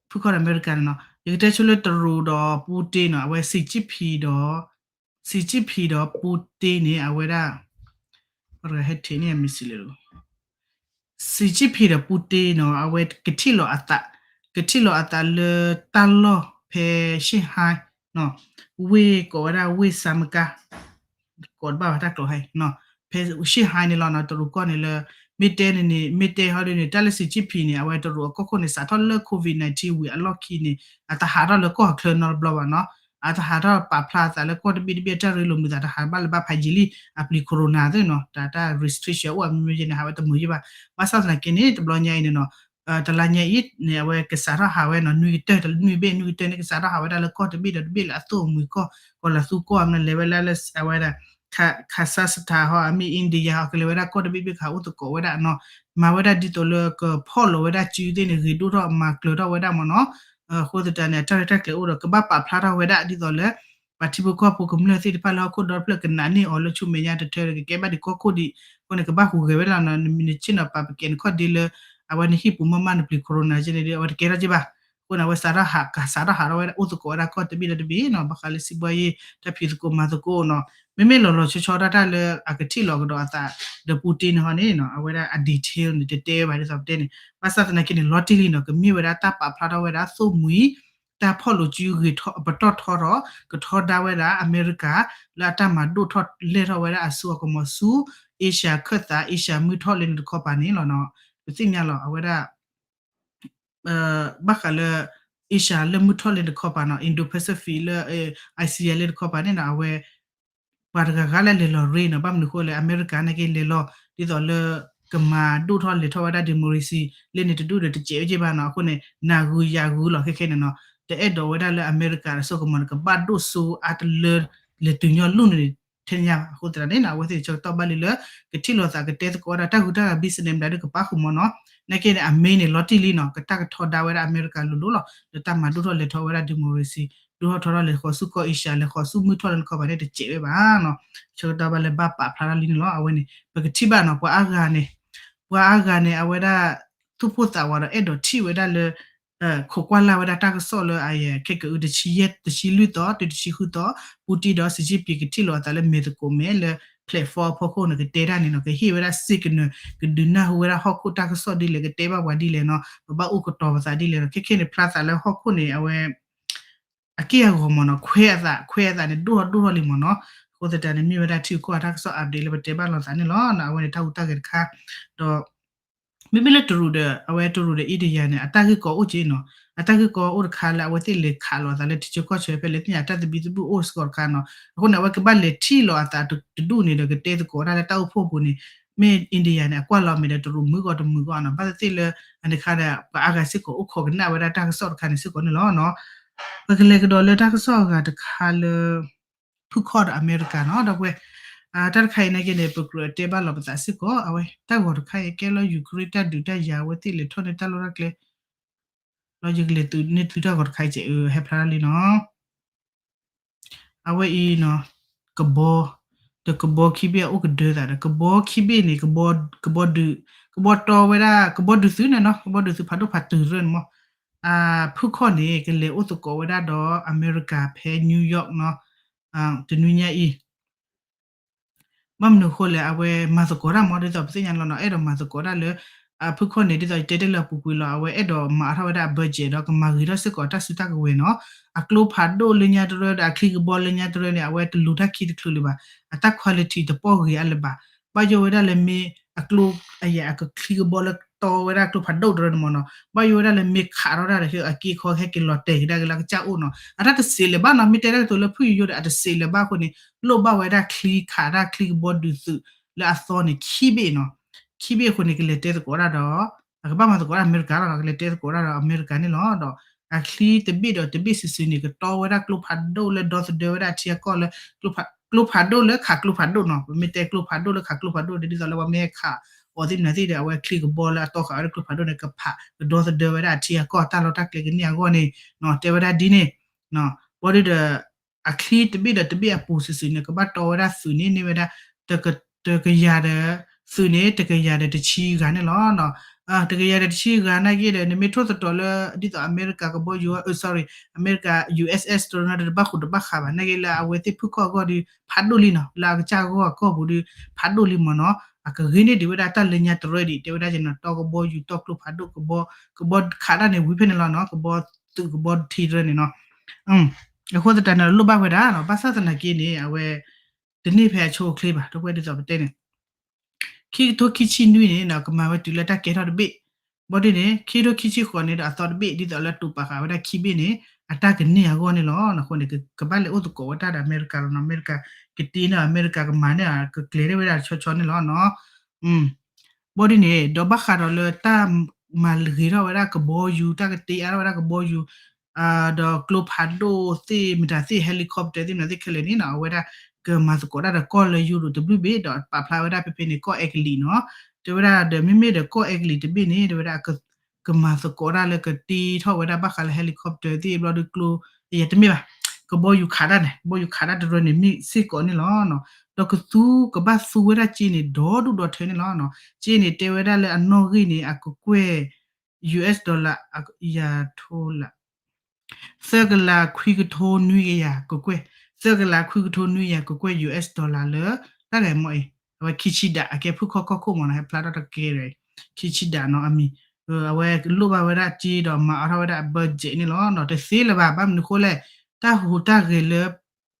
ဖုခီၣ်ဒီးအမဲရကၤန့ၣ်နီၤ, ယကတဲဆိလၢတရူးဒီးပူတ့နီၤ အဝဲ စံးကံၣ်ဖံးဒီး စံးကံၣ်ဖံးဒီးပူတ့န့ၣ် အဝဲဒၣ် ဟဲထံးန့ၢ်အမ့ၢ်စံးလဲၣ် စံးကံၣ်ဖံးဒီးပူတ့နီၤ အဝဲကထံၣ်လီၤအသး, ကထံၣ်လီၤအသးလၢတၢ်လီၢ်ဖဲ Shanghai ဝ့ၢ်ကိးဝဲဒၣ်ဝ့ၢ်စါမကါ ကိးတဘၣ်ဝဲတၢ်ကျိာ်ဟဲနီၤ, ဖဲ Shanghai န့ၣ်လီၤနီၤ တရူးကီၢ်န့ၣ်လၢ မ့ၢ်တဲန့ၣ်န့ၣ် မ့ၢ်တဲဟီဒ်န့ၣ် တၢ်လၢစံးကံၣ်ဖံးန့ၣ် အဝဲတရူးအကီၢ်ခိၣ်န့ၣ် စးထီၣ်လၢ COVID nineteen ဝံၤအလီၢ်ခံန့ၣ် အတဟးထီၣ်လၢကီၢ်အချၢနီတဘျီဘၣ်နီၤ, အတဟးထီၣ်ပာ်ဖျါအသးလၢကီၢ်တဘ့ၣ်တဘ့ၣ် တၢ်ရ့လိာ်မုာ်သးတဟးဘၣ်လၢဘၣ်ဖးယံာ်လံ, အပျံၤ corona သ့ၣ်နီၤ တၢ် restriction အိၣ်အမ့ၢ်မ့ၢ်ယဲန့ၣ် ဟးဝဲတမုာ်ယဲဘၣ်, ဘၣ်ဆၣ်သနာ်က့န့ၣ် တဘျီညါအံၤန့ၣ်နီၤ တလါညါအံၤန့ၣ် အဝဲကစးထီၣ်ဟးဝဲနီၤ နွံကတၢၢ် တနွံဘ့ၣ်နွံကတၢၢ်န့ၣ် ကစးထီၣ်ဟးဝဲဒၣ်လၢကီၢ်တဘ့ၣ်ဒီးတဘ့ၣ်လၢအသိၣ်အမှံၤကီၢ် ကီၤလၤသူကီၢ်အမ့ၢ်လဲၤဝဲဒၣ်လၢအဝဲဒၣ် Kazakhstan ဟီ အမ့ၢ် India ဟီ ကလဲၤဝဲဒၣ်ကီၢ်တဘ့ၣ်ဘ့ၣ်ကဟးအိၣ်သကိးဝဲဒၣ်နီၤ, မၤဝဲဒၣ်ဒ်သိးလၢကဖီၣ်လိာ်ဝဲဒၣ်စုသ့ၣ်န့ၣ် ဂ့ၤဒိၣ်ထီၣ်မၤကျၢၤထီၣ်ဝဲဒၣ်မ့ၢ်နီၤ, အဃိသတးန့ၣ် အတၢ်ရဲၣ်တၢ်ကျဲၤအိၣ်ဒီး ကဘၣ်ပာ်ဖျါထီၣ်ဝဲဒၣ်ဒ်သိးလၢ ပှၤထံဖိကီၢ်ဖိကမျၢၢ်သ့ၣ်တဖၣ်လၢဟီၣ်ခိၣ်ဒီဖျၢၣ်ကနးန့ၢ်အီၤလၢဆူမဲာ်ညါတထၢဒီး ကကဲဘၣ်ဒံးကီၢ်ခိၣ်ဒံး, အဃိန့ၣ် ကဘၣ်ဟူးဂဲၤဝဲဒၣ်နီၤ, နဆ့ၣ်နီၤပာ်ပကဲနခီၣ်ဒ့လၢ အဝဲနဟံၣ်ပူၤမ့ၢ်မ့ၢ်နပျံၤ corona ကဲန့ၣ်ဒီး အဝဲတကဲထီၣ်က့ဘၣ်, အဃိန့ၣ် အဝဲစးထီၣ်ဟး ကစးထီၣ်ဟးထီၣ်ဝဲဒၣ်အိၣ်သကိးဝဲဒၣ်ကီၢ်တဘ့ၣ်ဒီးတဘ့ၣ်နီၤ, ဘၣ်ဃးလၢစံးဘှါယံာ် တၢ်ဖံးသကိးမၤသကိးနီၤ, မ့မ့ၢ်လီၤလီၤဆီဆီဒၣ်တၢ်လၢအကထံၣ်လီၤကဒီးအသး ဒီးပူတ့န့ၣ်ဟီန့ၣ်နီၤ အဝဲဒၣ်အ detail န့ၣ် တတဲဝဲဘၣ်ဒ်သိးပတဲန့ၣ်, ဘၣ်ဆၣ်သနာ်က့န့ၣ် လီၤတံၢ်လံနီၤ ကမ့ၢ်ဝဲဒၣ်တၢ်ပာ်ဖျါထီၣ်ဝဲဒၣ်သိၣ်မှံၤ တၢ်ဖီၣ်လိာ်စုဂ့ၤထီၣ် ပတီၢ်ထီထီၣ် ကထီဒါဝဲဒၣ်အမဲရကၤ လၢအတၢ်မၤဒိၣ်ထီၣ်လဲၢ်ထီၣ်ဝဲဒၣ်အစိအကမီၤဆူ Asia ခၢၣ်သး Asia မုၢ်ထီၣ်လၢန့ၣ်တခီပၤန့ၣ်လီၤနီၤ, ပသ့ၣ်ညါလီၤ အဝဲဒၣ် ဘၣ်ဃးလၢ Asia လၢမုၢ်ထီၣ်လၢတခီပၤနီၤ Indo-Pacific လၢ Asia လၢတခီပၤန့ၣ်နီၤ အဝဲ ပှၤတဂၤဂၤလၢလဲၤလီၤရ့နီၤ, ဘၣ်မနုၤဃိလဲၣ် အမဲရကၤနာ်က့လဲၤလီၤ ဒ်သိးလၢ ကမၤဒိၣ်ထီၣ်လဲၤထီၣ်ဝဲဒၣ် democracy လၢန့ၣ်တဒူၣ်ဒီးတစဲးဝဲက့ဘၣ်နီၤ, အဃိန့ၣ် နၤဂုၤယၤဂုၤလီၤခဲခဲန့ၣ်နီၤ, တအဲၣ်ဒိးဝဲဒၣ်လၢအမဲရကၤအစိကမီၤန့ၣ် ကဘၣ်ဒိၣ်စိအါတလၢ လဲၤတုၤညီလူၢ်န့ၣ် ထဲညါ အဃိသတးန့ၣ်နီၤ အဝဲသ့ၣ်ဆၢကတီၢ်ဘၣ်လံလၢ ကထံၣ်လိာ်သးကတဲသကိးဝဲဒၣ် တၢ်ဂုၤတၢ်ဂၤ business မတၤဒုးကပာ်ဃုာ်မ့ၢ်နီၤ, နာ်က့န့ၣ် အမ့ၢ်န့ၣ် လီၤတံၢ်လံနီၤ ကတၢ်ကထီဒါဝဲဒၣ်အမဲရကၤလိၤလိၤလီၤ လၢတၢ်မၤဒိၣ်ထီၣ်လဲၤထီၣ်ဝဲဒၣ် democracy ဒိၣ်ထီၣ်ထီထီၣ်လဲၤဃီၤဆူကီၢ် Asia လဲၤဃီၤဆူမုၢ်ထီၣ်လၢတခီပၤန့ၣ် တစဲးဝဲဘၣ်နီၤ, ဆၢကတီၢ်ဘၣ်လၢဘၣ်ပာ်ဖျါထီၣ်လံန့ၣ်လီၤ. အဝဲန့ၣ် ပကထံၣ်ဘၣ်နီၤ ပှၤအါဂၤန့ၣ် ပှၤအါဂၤန့ၣ် အဝဲဒၣ် သူၣ်ပိၢ်သးဝးဒီးအဲၣ်ဒိးထံၣ်ဝဲဒၣ်လၢ ခိးကွၢ်လၢ်ဝဲဒၣ်တၢ်ကစီၣ်လၢအယဲၢ် ခဲကအု တဆံယဲၢ် တဆံလွံၢ်သီ တုၤတဆံဃုသီ ပူတ့ဒီး စံးကံၣ်ဖံး ကထံၣ်လိာ်အသးလၢမဲာ်သကိးမဲာ်လၢ platform အဖီခိၣ်န့ၣ် ကတဲတၢ်န့ၣ်နီၤ ကဟ့ၣ်ဝဲဒၣ် signal ကဒုးနၢ်ဟူဝဲဒၣ်ဟီၣ်ခိၣ်တၢ်ကစီၣ်ဒ်လဲၣ် ကတဲဘၣ်ပှၤဒ်လဲၣ်နီၤ ပဘၣ်အိၣ်ကတီၤပသးဒ်လဲၣ်နီၤ ခဲခဲန့ၣ် ဖျါသးလၢဟီၣ်ခိၣ်န့ၣ် အဝဲ အက့ၢ်အဂီၤမ့ၢ်နီၤ ခွဲးအသး ခွဲးအသးန့ၣ် ဒိၣ်ထီၣ်ဒိၣ်ထီၣ်လံမ့ၢ်နီၤ, အဃိသတးန့ၣ် မ့ၢ်ဝဲဒၣ်ထံကီၢ်အတၢ်ကစီၣ် update လၢပတဲဘၣ်လိာ်သးန့ၣ်လီၤ. အဝဲန့ၣ်တၢ်ဟူးတၢ်ဂဲၤတခါ ဒီး မ့မ့ၢ်လၢတရူးဒီး အဝဲတရူးဒီး India န့ၣ် အတၢ်ဂ့ၢ်ကီအိၣ်က့နီၤ, အတၢ်ဂ့ၢ်ကီအိၣ်တခါလၢအဝဲသ့ၣ်လဲၤခးလိာ်အသးလၢထံဆၢကီၢ်ဆၢဖဲလဲၣ်သ့ၣ်ညါ တၢ်သဘံၣ်သဘုၣ်အိၣ်စ့ၢ်ကီးတခါနီၤ, အဃိန့ၣ် အဝဲကဘၣ်လဲၤထံၣ်လိာ်အသးတဒူၣ်န့ၣ်ဒီး ကတဲသကိးဝဲဒၣ်လၢတၢ်အိၣ်ဖှိၣ်ပူၤန့ၣ် မ့ၢ် India န့ၣ် အကွၢ်လီၤမ့ၢ်ဒီးတရူးမုာ်ဂီၢ်တမုာ်ဂီၢ်နီၤ, ဘၣ်သ့ၣ်သ့ၣ်လၢ အန့ၣ်ခါဒီး ပှၤအါဂၤစ့ၢ်ကီးအိၣ်ခိးကနၣ်ဝဲဒၣ်တၢ်ကစီၣ်တခါန့ၣ်စ့ၢ်ကီးန့ၣ်လီၤ. ပကလဲၤကဒီးလၢတၢ်ကစီၣ်အဂၤတခါလၢ ဖုခီၣ်ဒီးအမဲရကၤနီၤ ဒီပုၢ်ဝဲၢ်, တၢ်တခါအံၤနာ်က့န့ၣ် ပကြၢးတဲဘၣ်လိာ်ပသးစ့ၢ်ကီး အဝဲ တၢ်ဂီၤတခါအံၤကဲလီၤ Ukraine တၢ်ဒုးတၢ်ယၤအဝဲသ့ၣ်လဲၤထီၣ်န့ၢ်တၢ်လီၢ်တၢ်ကျဲ လီၤ ယကလဲၤသုးန့ၢ်သုတၢ်ဂီၤတခါအံၤကဲး ဟဲဖျါထီၣ်လံနီၤ အဝဲအံၤနီၤ ကဘီ ဒီးကဘီခံဘ့ၣ်အအိၣ်ကဒၢသးဒီး ကဘီခံဘ့ၣ်န့ၣ် ကဘီဒုး ကဘီတီဝဲဒၣ် ကဘီဒုးသုးန့ၣ်နီၤ ကဘီဒုးသုးဖးဒိၣ်ဖးတုၤတရၢန့ၣ်မ့ၢ် ဖုခီၣ်န့ၣ် ကလဲၤအိၣ်သကိးဝဲဒၣ်ဒီးအမဲရကၤဖဲ New York နီၤ တနွံညါအံၤ ဘၣ်မနုၤအဃိလဲၣ် အဝဲမၤသကိးတၢ်မ့ၢ် ဒ်သိးပသ့ၣ်ညါလီၤနီၤ အဲၣ်ဒိးမၤသကိးတၢ်လၢ ဖုခီၣ်န့ၣ် ဒ်သိးယတဲတ့ၢ်လၢအပူၤကွံာ်လီၤ အဝဲအဲၣ်ဒိးမၤအါထီၣ်ဝဲဒၣ်အ budget ဒီးကမၤဂ့ၤထီၣ်စ့ၢ်ကီးတၢ်စုတၢ်ကဝဲၤနီၤ အကျိဖးဒိၣ်လၢညါတရၢဒီးအချံကဘီလၢညါတရၢန့ၣ် အဝဲတလူၤတၢ်ခံတချုးလၢၤဘၣ် အတၢ် quality တပီၢ်ဂ့ၤအါလၢၤဘၣ် ဘၣ်ယိၣ်ဝဲဒၣ်လၢမ့ၢ်အကျိ အယဲၢ်အချံကဘီလၢတီဝဲဒၣ်ကျိဖးဒိၣ်တရၢန့ၣ်မ့ၢ်နီၤ ဘၣ်ယိၣ်ဝဲဒၣ်လၢမ့ၢ်ခးထီၣ်တၢ်ဒီး အက့အခီဟဲက့ၤလီၤတဲာ်ကဒါက့ၤလၢအကစၢ်အိၣ်နီၤ အတၢ်တစံးလၢၤဘၣ်နီၤ မ့ၢ်တဲတၢ်ကတိၤလၢဖုယိယိဒီး အတစံးလၢၤဘၣ်အဃိန့ၣ် လိၣ်ဘၣ်ဝဲဒၣ်ချံခးတၢ်ချံကဘီဒုးသုးလၢအသီန့ၣ် ခံဘ့ၣ်နီၤ ခံဘ့ၣ်အဃိန့ၣ် ကလဲၤတဲသကိးဒၣ်ဒီး အကဘၣ်မၤသကိးဒၣ်အမဲရကၤလီၤ ကလဲၤတဲသကိးဒၣ်ဒီးအမဲရကၤန့ၣ်လီၤ ဒီးအချံတဘ့ၣ်ဒီးတဘ့ၣ်စုာ်စုာ်န့ၣ် ကတီဝဲဒၣ်ကျိဖးဒိၣ်လၢဒီသဒၢဝဲဒၣ်အထံအကီၢ်လၢကျိဖး ကျိဖးဒိၣ်လၢခးကျိဖးဒိၣ်နီၤ, ပမ့ၢ်တဲကျိဖးဒိၣ်လၢခးကျိဖးဒိၣ်ဒီး ဒ်သိးလၢပှၤမ့ၢ်ဟဲခးအီၤသ့ၣ်မနုၤသ့ၣ်ဒီး အဝဲချံကဘီလၢအတီဃာ်ဝဲဒၣ်ကျိဖးဒိၣ်န့ၣ် ကဖးကဒီသဒၢဝဲဒၣ်အထံအကီၢ် တၢ်လီၢ်တၢ်ကျဲကန့ၢ်အဂီၢ်န့ၣ်နီၤ, တဲဝဲဒၣ်ဒ်န့ၣ် ဘီဒုဒီး အချံတဘ့ၣ်ဒီးတဘ့ၣ်အပူၤစုာ်စုာ်န့ၣ် ကဘၣ်တီဝဲဒၣ်သုးန့ၣ် န့ၢ်ဝဲဒၣ် တကယၤဒီး သုးန့ၣ် တကယၤဒီးတဆံဂၤန့ၣ်လီၤ. တကယၤဒီးတဆံဂၤနာ်က့ဒီး နမ့ၢ်ထိၣ်သတြီၤလၢ ဒ်သိးအမဲရကၤကဘီယူၤ sorry အမဲရကၤ U S S တရနါဒီး တဘၣ်ဃိးတဘၣ်ဃးဘၣ် နာ်က့လၢအဝဲသ့ၣ်ဖုၣ်ခီၣ်အဂီၢ်ဒီး ဖးဒိၣ်လံနီၤ, လၢအကစၢ်ဂီၢ်အကီၢ်ပူၤဒီး ဖးဒိၣ်လံမ့ၢ်နီၤ, အကဂ့ၤန့ၢ်ဒံးဝဲဒၣ်တၢ်လၢညါတရၢဒံး တဲဝဲဒၣ်ကနီၤ တီကဘီယူၤ တီကျိဖးဒိၣ် ကဘီ ကဘီခးတၢ်န့ၣ် ဝံၤဖဲန့ၣ်လီၤနီၤ, ကဘီသုးကဘီထံတရၢန့ၣ်နီၤ. အဃိသတးန့ၣ် လိၣ်ဘၣ်ဝဲဒၣ်နီၤ, ဘၣ်ဆၣ်သနာ်က့န့ၣ် အဝဲ တန့ၢ်ဖဲအဆိအချ့ဘၣ်, တဝဲဒ်သိးပတဲန့ၣ် ခံကထိခံဆံနွံန့ၣ် ကမၤဝဲတုၤလၢတၢ်ကဲထီၣ်တဘ့ၣ်, ဘီဒုန့ၣ် ခံကထိခံဆံဃိးန့ၣ်ဒီးအသီတဘ့ၣ် ဒ်သိးလၢတိာ်ပာ်ဃာ်ဝဲဒၣ်ခံဘ့ၣ်န့ၣ် အတၢ်ကန့ၢ်အဂီၢ်န့ၣ်လီၤ. အဃိန့ၣ် ကဘၣ်လဲၤအိၣ်သကိးဝဲတၢ်ဒီးအမဲရကၤလီၤနီၤ, အမဲရကၤကတ့န့ၢ် အမဲရကၤကမၤန့ၢ် ကကျဲၤထီၣ်ဝဲဒၣ်ဆီဆီန့ၣ်လီၤနီၤ. ဘီဒုန့ၣ် ဒီးဘၣ်ဃးဒီးလၢတၢ်မၤဂ့ၤထီၣ်ဝဲဒၣ်ကဘီယူၤ တၢ်ကတ့အါထီၣ်ဝဲဒၣ်ကဘီယူၤ ဒီးကျိဖးဒိၣ်သ့ၣ်မတၤသ့ၣ် helicopter သ့ၣ်မတၤသ့ၣ်ခဲလၢာ်န့ၣ်နီၤ, အဝဲဒၣ်ကမၤသကိးတၢ်ဒီးကီၢ်လၢယူရိးတဘျုးဘ့ၣ် ဒီးပာ်ဖျါဝဲဒၣ်ဖဲဖဲန့ၣ် ကီၢ်အဲကလံးနီၤ, တဲဝဲဒၣ်ဒီး မ့မ့ၢ်ဒီးကီၢ်အဲကလံးတဘ့ၣ်န့ၣ် တဲဝဲဒၣ် ကမၤသကိးတၢ်လၢကတ့ထီၣ်ဝဲဒၣ်ဘၣ်ဃးလၢ helicopter သ့ၣ်ဘျီဒီးကျိ ယတမ့ၢ်ဘၣ်, ကဘီယူၤခးတၢ်န့ၣ် ကဘီယူၤခးတၢ်တရၢန့ၣ်မ့ၢ်စ့ၢ်ကီးန့ၣ်လီၤ. ဒီးကသူ ကဘၣ်သူဝဲဒၣ်စ့န့ၣ် ဒီဒူၣ်ဒီထၢန့ၣ်လီၤ. စ့န့ၣ် တဲဝဲဒၣ်လၢအနီၣ်ဂံၢ်န့ၣ် အကကွဲၢ် U S dollar ယၤထိလၢ သၢကလးခွံကထိနွံကယၤကကွဲၢ်, သၢကလးခွံကထိနွံကယၤကကွဲၢ် U S dollar လၢ တၢ်ဂဲၤမီၢ်အံၤ အဝဲခံဆံဒး အကဲဖုၣ်ခီၣ်ကီၢ်ခိၣ်မ့ၢ်နီၤ, ဟဲဖျါထီၣ်တကဲဒီး ခံဆံဒးနီၤအမံၤ, အဝဲလိၣ်ဘၣ်ဝဲဒၣ်စ့ဒီးမၤအါထီၣ်ဝဲဒၣ်အ budget န့ၣ်လီၤ. တသ့လၢၤဘၣ် ဘၣ်မနုၤဃိလဲၣ်, တၢ်ဟူးတၢ်ဂဲၤလၢ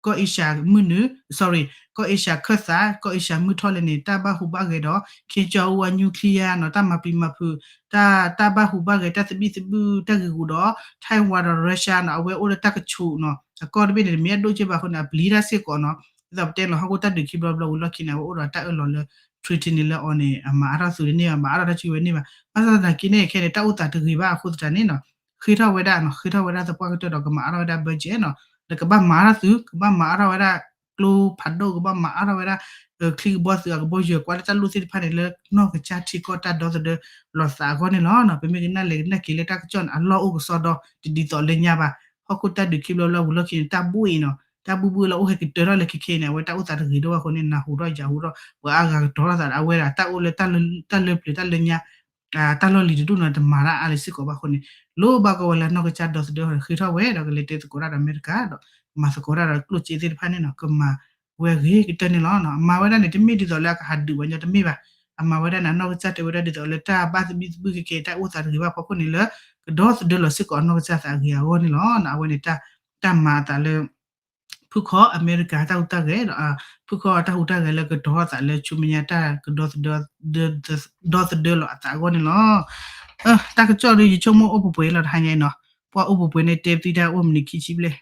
ကီၢ်အ့ရှၢမုၢ်နုာ် sorry ကီၢ်အ့ရှၢခၢၣ်သး ကီၢ်အ့ရှၢမုၢ်ထီၣ်လဲၣ်န့ၣ် တၢ်ဘၣ်ဟူးဘၣ်ဂဲၤဒီး ခ့ကၠီအူအ nuclear နီၤ, တၢ်မၤပျံၤမၤဖုး တၢ် တၢ်ဘၣ်ဟူးဘၣ်ဂဲၤ တၢ်သဘံၣ်သဘုၣ် တၢ်ဂ့ၤဂူာ်ဒီး Taiwan ဒီး Russia နီၤ, အဝဲအိၣ်လၢတၢ်ကဆူးနီၤ, အကီၢ်တဘ့ၣ်န့ၣ် တမ့ၢ်အဒိၣ်က့ဘၣ်အဃိန့ၣ် အပျံၤတၢ်စ့ၢ်ကီးနီၤ. ဒ်သိးပတဲလီၤ ဟီၣ်ခိၣ်တၢ်ဒုးခံဘျီဘျီဝံၤလီၢ်ခံန့ၣ် အဝဲအိၣ်ဒီးတၢ်အၢၣ်လီၤလၢ treaty န့ၣ်လၢအီၤန့ၣ် အမၤအါထီၣ်သုးတန့ၢ်ဘၣ် မၤအါထီၣ်တၢ်စုကဝဲၤန့ၢ်ဘၣ်. ဘၣ်ဆၣ်သနာ်က့န့ၣ် ခဲန့ၣ် တၢ်အိၣ်သးတဂ့ၤဘၣ်အဃိသတးန့ၣ်နီၤ, ဃ့ထီၣ်ဝဲဒၣ်နီၤ, ဃ့ထီၣ်ဝဲဒၣ်သပှၢ်ကတၢၢ်ဒီးကမၤအါထီၣ်ဝဲဒၣ် budget နီၤ, ဒီးကဘၣ်မၤအါထီၣ်သုး ကဘၣ်မၤအါထီၣ်ဝဲဒၣ် ကျိဖးဒိၣ် ကဘၣ်မၤအါထီၣ်ဝဲဒၣ် ချံကဘီသုးအကဘီယူၤ ကွၢ်လၢတၢ်လိၣ်သ့ၣ်တဖၣ်န့ၣ် လၢနီၢ်ကစၢ်ထံကီၢ်တၢ်ဒီသဒၢလီၤသးအဂီၢ်န့ၣ်လီၤ. ပမ့ၢ်ကနၣ်လဲၤကနၣ်က့ၤလၢတၢ်ကစီၣ်န့ၣ် အလီၢ်အိၣ်ကစီဒီ တဒ်သိးလၢညါဘၣ်. ဟီၣ်ခိၣ်တၢ်ဒုးခံဘျီဘျီဝံၤလီၢ်ခံန့ၣ် တၢ်ဘူၣ်အံၤနီၤ, တၢ်ဘူၣ်ဘူၣ်လၢအိၣ်ဟဲကတၢၢ်ထီၣ်လၢခဲခဲအံၤန့ၣ် အဝဲတၢ်အိၣ်သးတဂ့ၤဒိၣ်ဘၣ်အဃိန့ၣ် နၢ်ဟူထီၣ်ယၢ်ဟူထီၣ် ပှၤအါဂၤကတီၤထီၣ်သးဒီး အဝဲဒၣ်တၢ်အိၣ်လၢ တၢ်လၢပျၢၤတၢ်လၢညါ တၢ်လီၢ်လံၤတဒူၣ်နီၤ တမၤတၢ်အါလၢၤစ့ၢ်ကီးဘၣ်အဃိန့ၣ် လိၣ်ဘၣ်ကီးဝဲလၢနီၢ်ကစၢ်ဒီသဒၢဃ့ထီၣ်ဝဲ ဒီးကလဲၤတဲသကိးတၢ်ဒီးအမဲရကၤဒီး မၤသကိးတၢ်ဒီးကျိၣ်စ့သ့ၣ်တဖၣ်န့ၣ်နီၤ ကမၤဝဲဂ့ၤကတၢၢ်န့ၣ်လီၤ. အမၤဝဲဒၣ်န့ၣ် တမ့ၢ်ဒ်သိးလၢအကဟးဒုးပှၤညီတမ့ၢ်ဘၣ်. အမၤဝဲဒၣ်န့ၣ် အနီၢ်ကစၢ်တဲဝဲဒၣ်ဒ်သိးလၢတၢ်ဘၣ်သဘံၣ်သဘုၣ်ခဲခဲ တၢ်အိၣ်သးတဂ့ၤဘၣ်ဖီခိၣ်န့ၣ်လၢ ကဒီသဒၢလီၤစ့ၢ်ကီးအနီၢ်ကစၢ်သးအဂ့ၤအဂီၢ်န့ၣ်လီၤ. အဝဲန့ၣ် တၢ်မၤအသးလၢ ဖုၣ်ခီၣ်အမဲရကၤတၢ်ဟူးတၢ်ဂဲၤဒီး ဖုၣ်ခီၣ်တၢ်ဟူးတၢ်ဂဲၤလၢကတီၤထီၣ်သးလၢဆူမဲာ်ညါတၢ်ကဒီသဒၢ ဒီသဒၢလီၤအသးအဂီၢ်န့ၣ်လီၤ. တၢ်ကစီၣ်ဒီး ယဆိကမိၣ်အိၣ်ပှဲၤပှဲၤလီၤတဟါညါအံၤနီၤ. ပှၤအိၣ်ပှဲၤပှဲၤန့ၣ် တဲပသံတၢ်အိၣ်မနုၤခံဆံဘျဲၣ်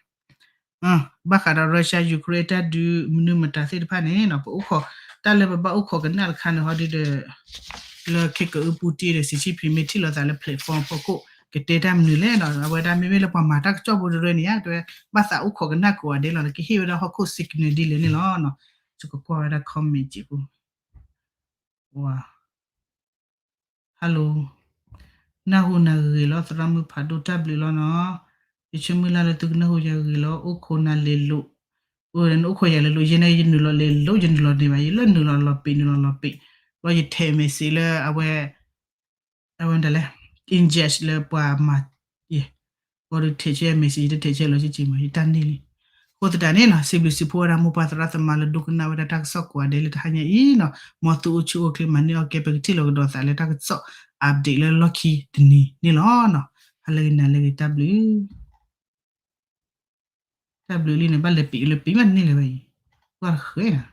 ဘၣ်ဃးဒီး Russia Ukraine တၢ်ဒုးမနုၤမတၤသ့ၣ်တဖၣ်န့ၣ်နီၤ ပအိၣ်ခိး တၢ်လၢပဘၣ်အိၣ်ခိးကနၣ်တခါန့ၣ် ဟီဒ်ဒီး လၢခဲကအုပူတ့ဒီး စံးဆံဖံးမ့ၢ်ထံၣ်လိာ်သးလၢ platform ဖီခိၣ် ကတဲတၢ်မနုၤလဲၣ်နီၤ အဝဲဒၣ်မ့မ့ၢ်လၢပှၤမၤတၢ်ကစီၣ်ဖိတရၢန့ၣ် တဲဝဲ ဘၣ်သးအိၣ်ခိးကနၣ်ကိးဂၤဒဲးလီၤ ကဟ့ၣ်ဝဲဒၣ်ဟီၣ်ခိၣ် signal ဒ်လဲၣ်န့ၣ်လီၤ. ယကကွၢ်ဝဲဒၣ် comment စံးပူ hello နၢ်ဟူနၤဂ့ၤလီၤ သရၣ်မုၣ်ဖးဒိၣ်တၢ်ဘျုးလီၤနီၤ. ယဆိမုၢ်လၢ်လၢသုကနၢ်ဟူယၤဂ့ၤလီၤ အိၣ်ခိးနၤလဲၤလိာ် အိၣ်နအိၣ်ခိးယၤလဲၤလိာ် ယဲန့ၣ် ယနုာ်လီၤလဲၤလိာ် ယနုာ်လီၤန့ၢ်ဘၣ် ယလၢနုာ်လီၤလီၤပံာ် နုာ်လီၤလီၤပံာ် ဘျီယထဲး message လၢအဝဲ အဝဲဒၣ်လဲၣ် inject လၢပှၤမၤ ဘျီဒီးထဲးဆဲ message တထဲးဆဲလီၤ ကက့ၤမး ယတၢ်န့ၢ်လံ. အဃိသတးန့ၣ်နီၤ စံးဘျုးစံးဖှိၣ်ဝဲဒၣ်မိၢ်ပၢ်သရၣ်သမါလၢဒိကနၣ်ဝဲဒၣ်တၢ်ကစီၣ်ကိးဂၤဒဲးလၢတဟါညါအံၤနီၤ မ်သုအိၣ်ဆူၣ်အိၣ်ချ့မၤန့ၢ်အီၣ်ကဲ ပကထံၣ်လိာ်ကဒီးသးလၢတၢ်ကစီၣ် update လၢလီၢ်ခံတနံၤန့ၣ်လီၤ. ဟါလၢဂ့ၤ နၤလၢဂ့ၤ တၢ်ဘျုး တၢ်ဘျုးလံန့ၣ် ဘၣ်လဲၤပံးလဲၤပံးမးန့ၣ်လၢၤဘၣ်အံၤ ကွၢ်တဃဲၤ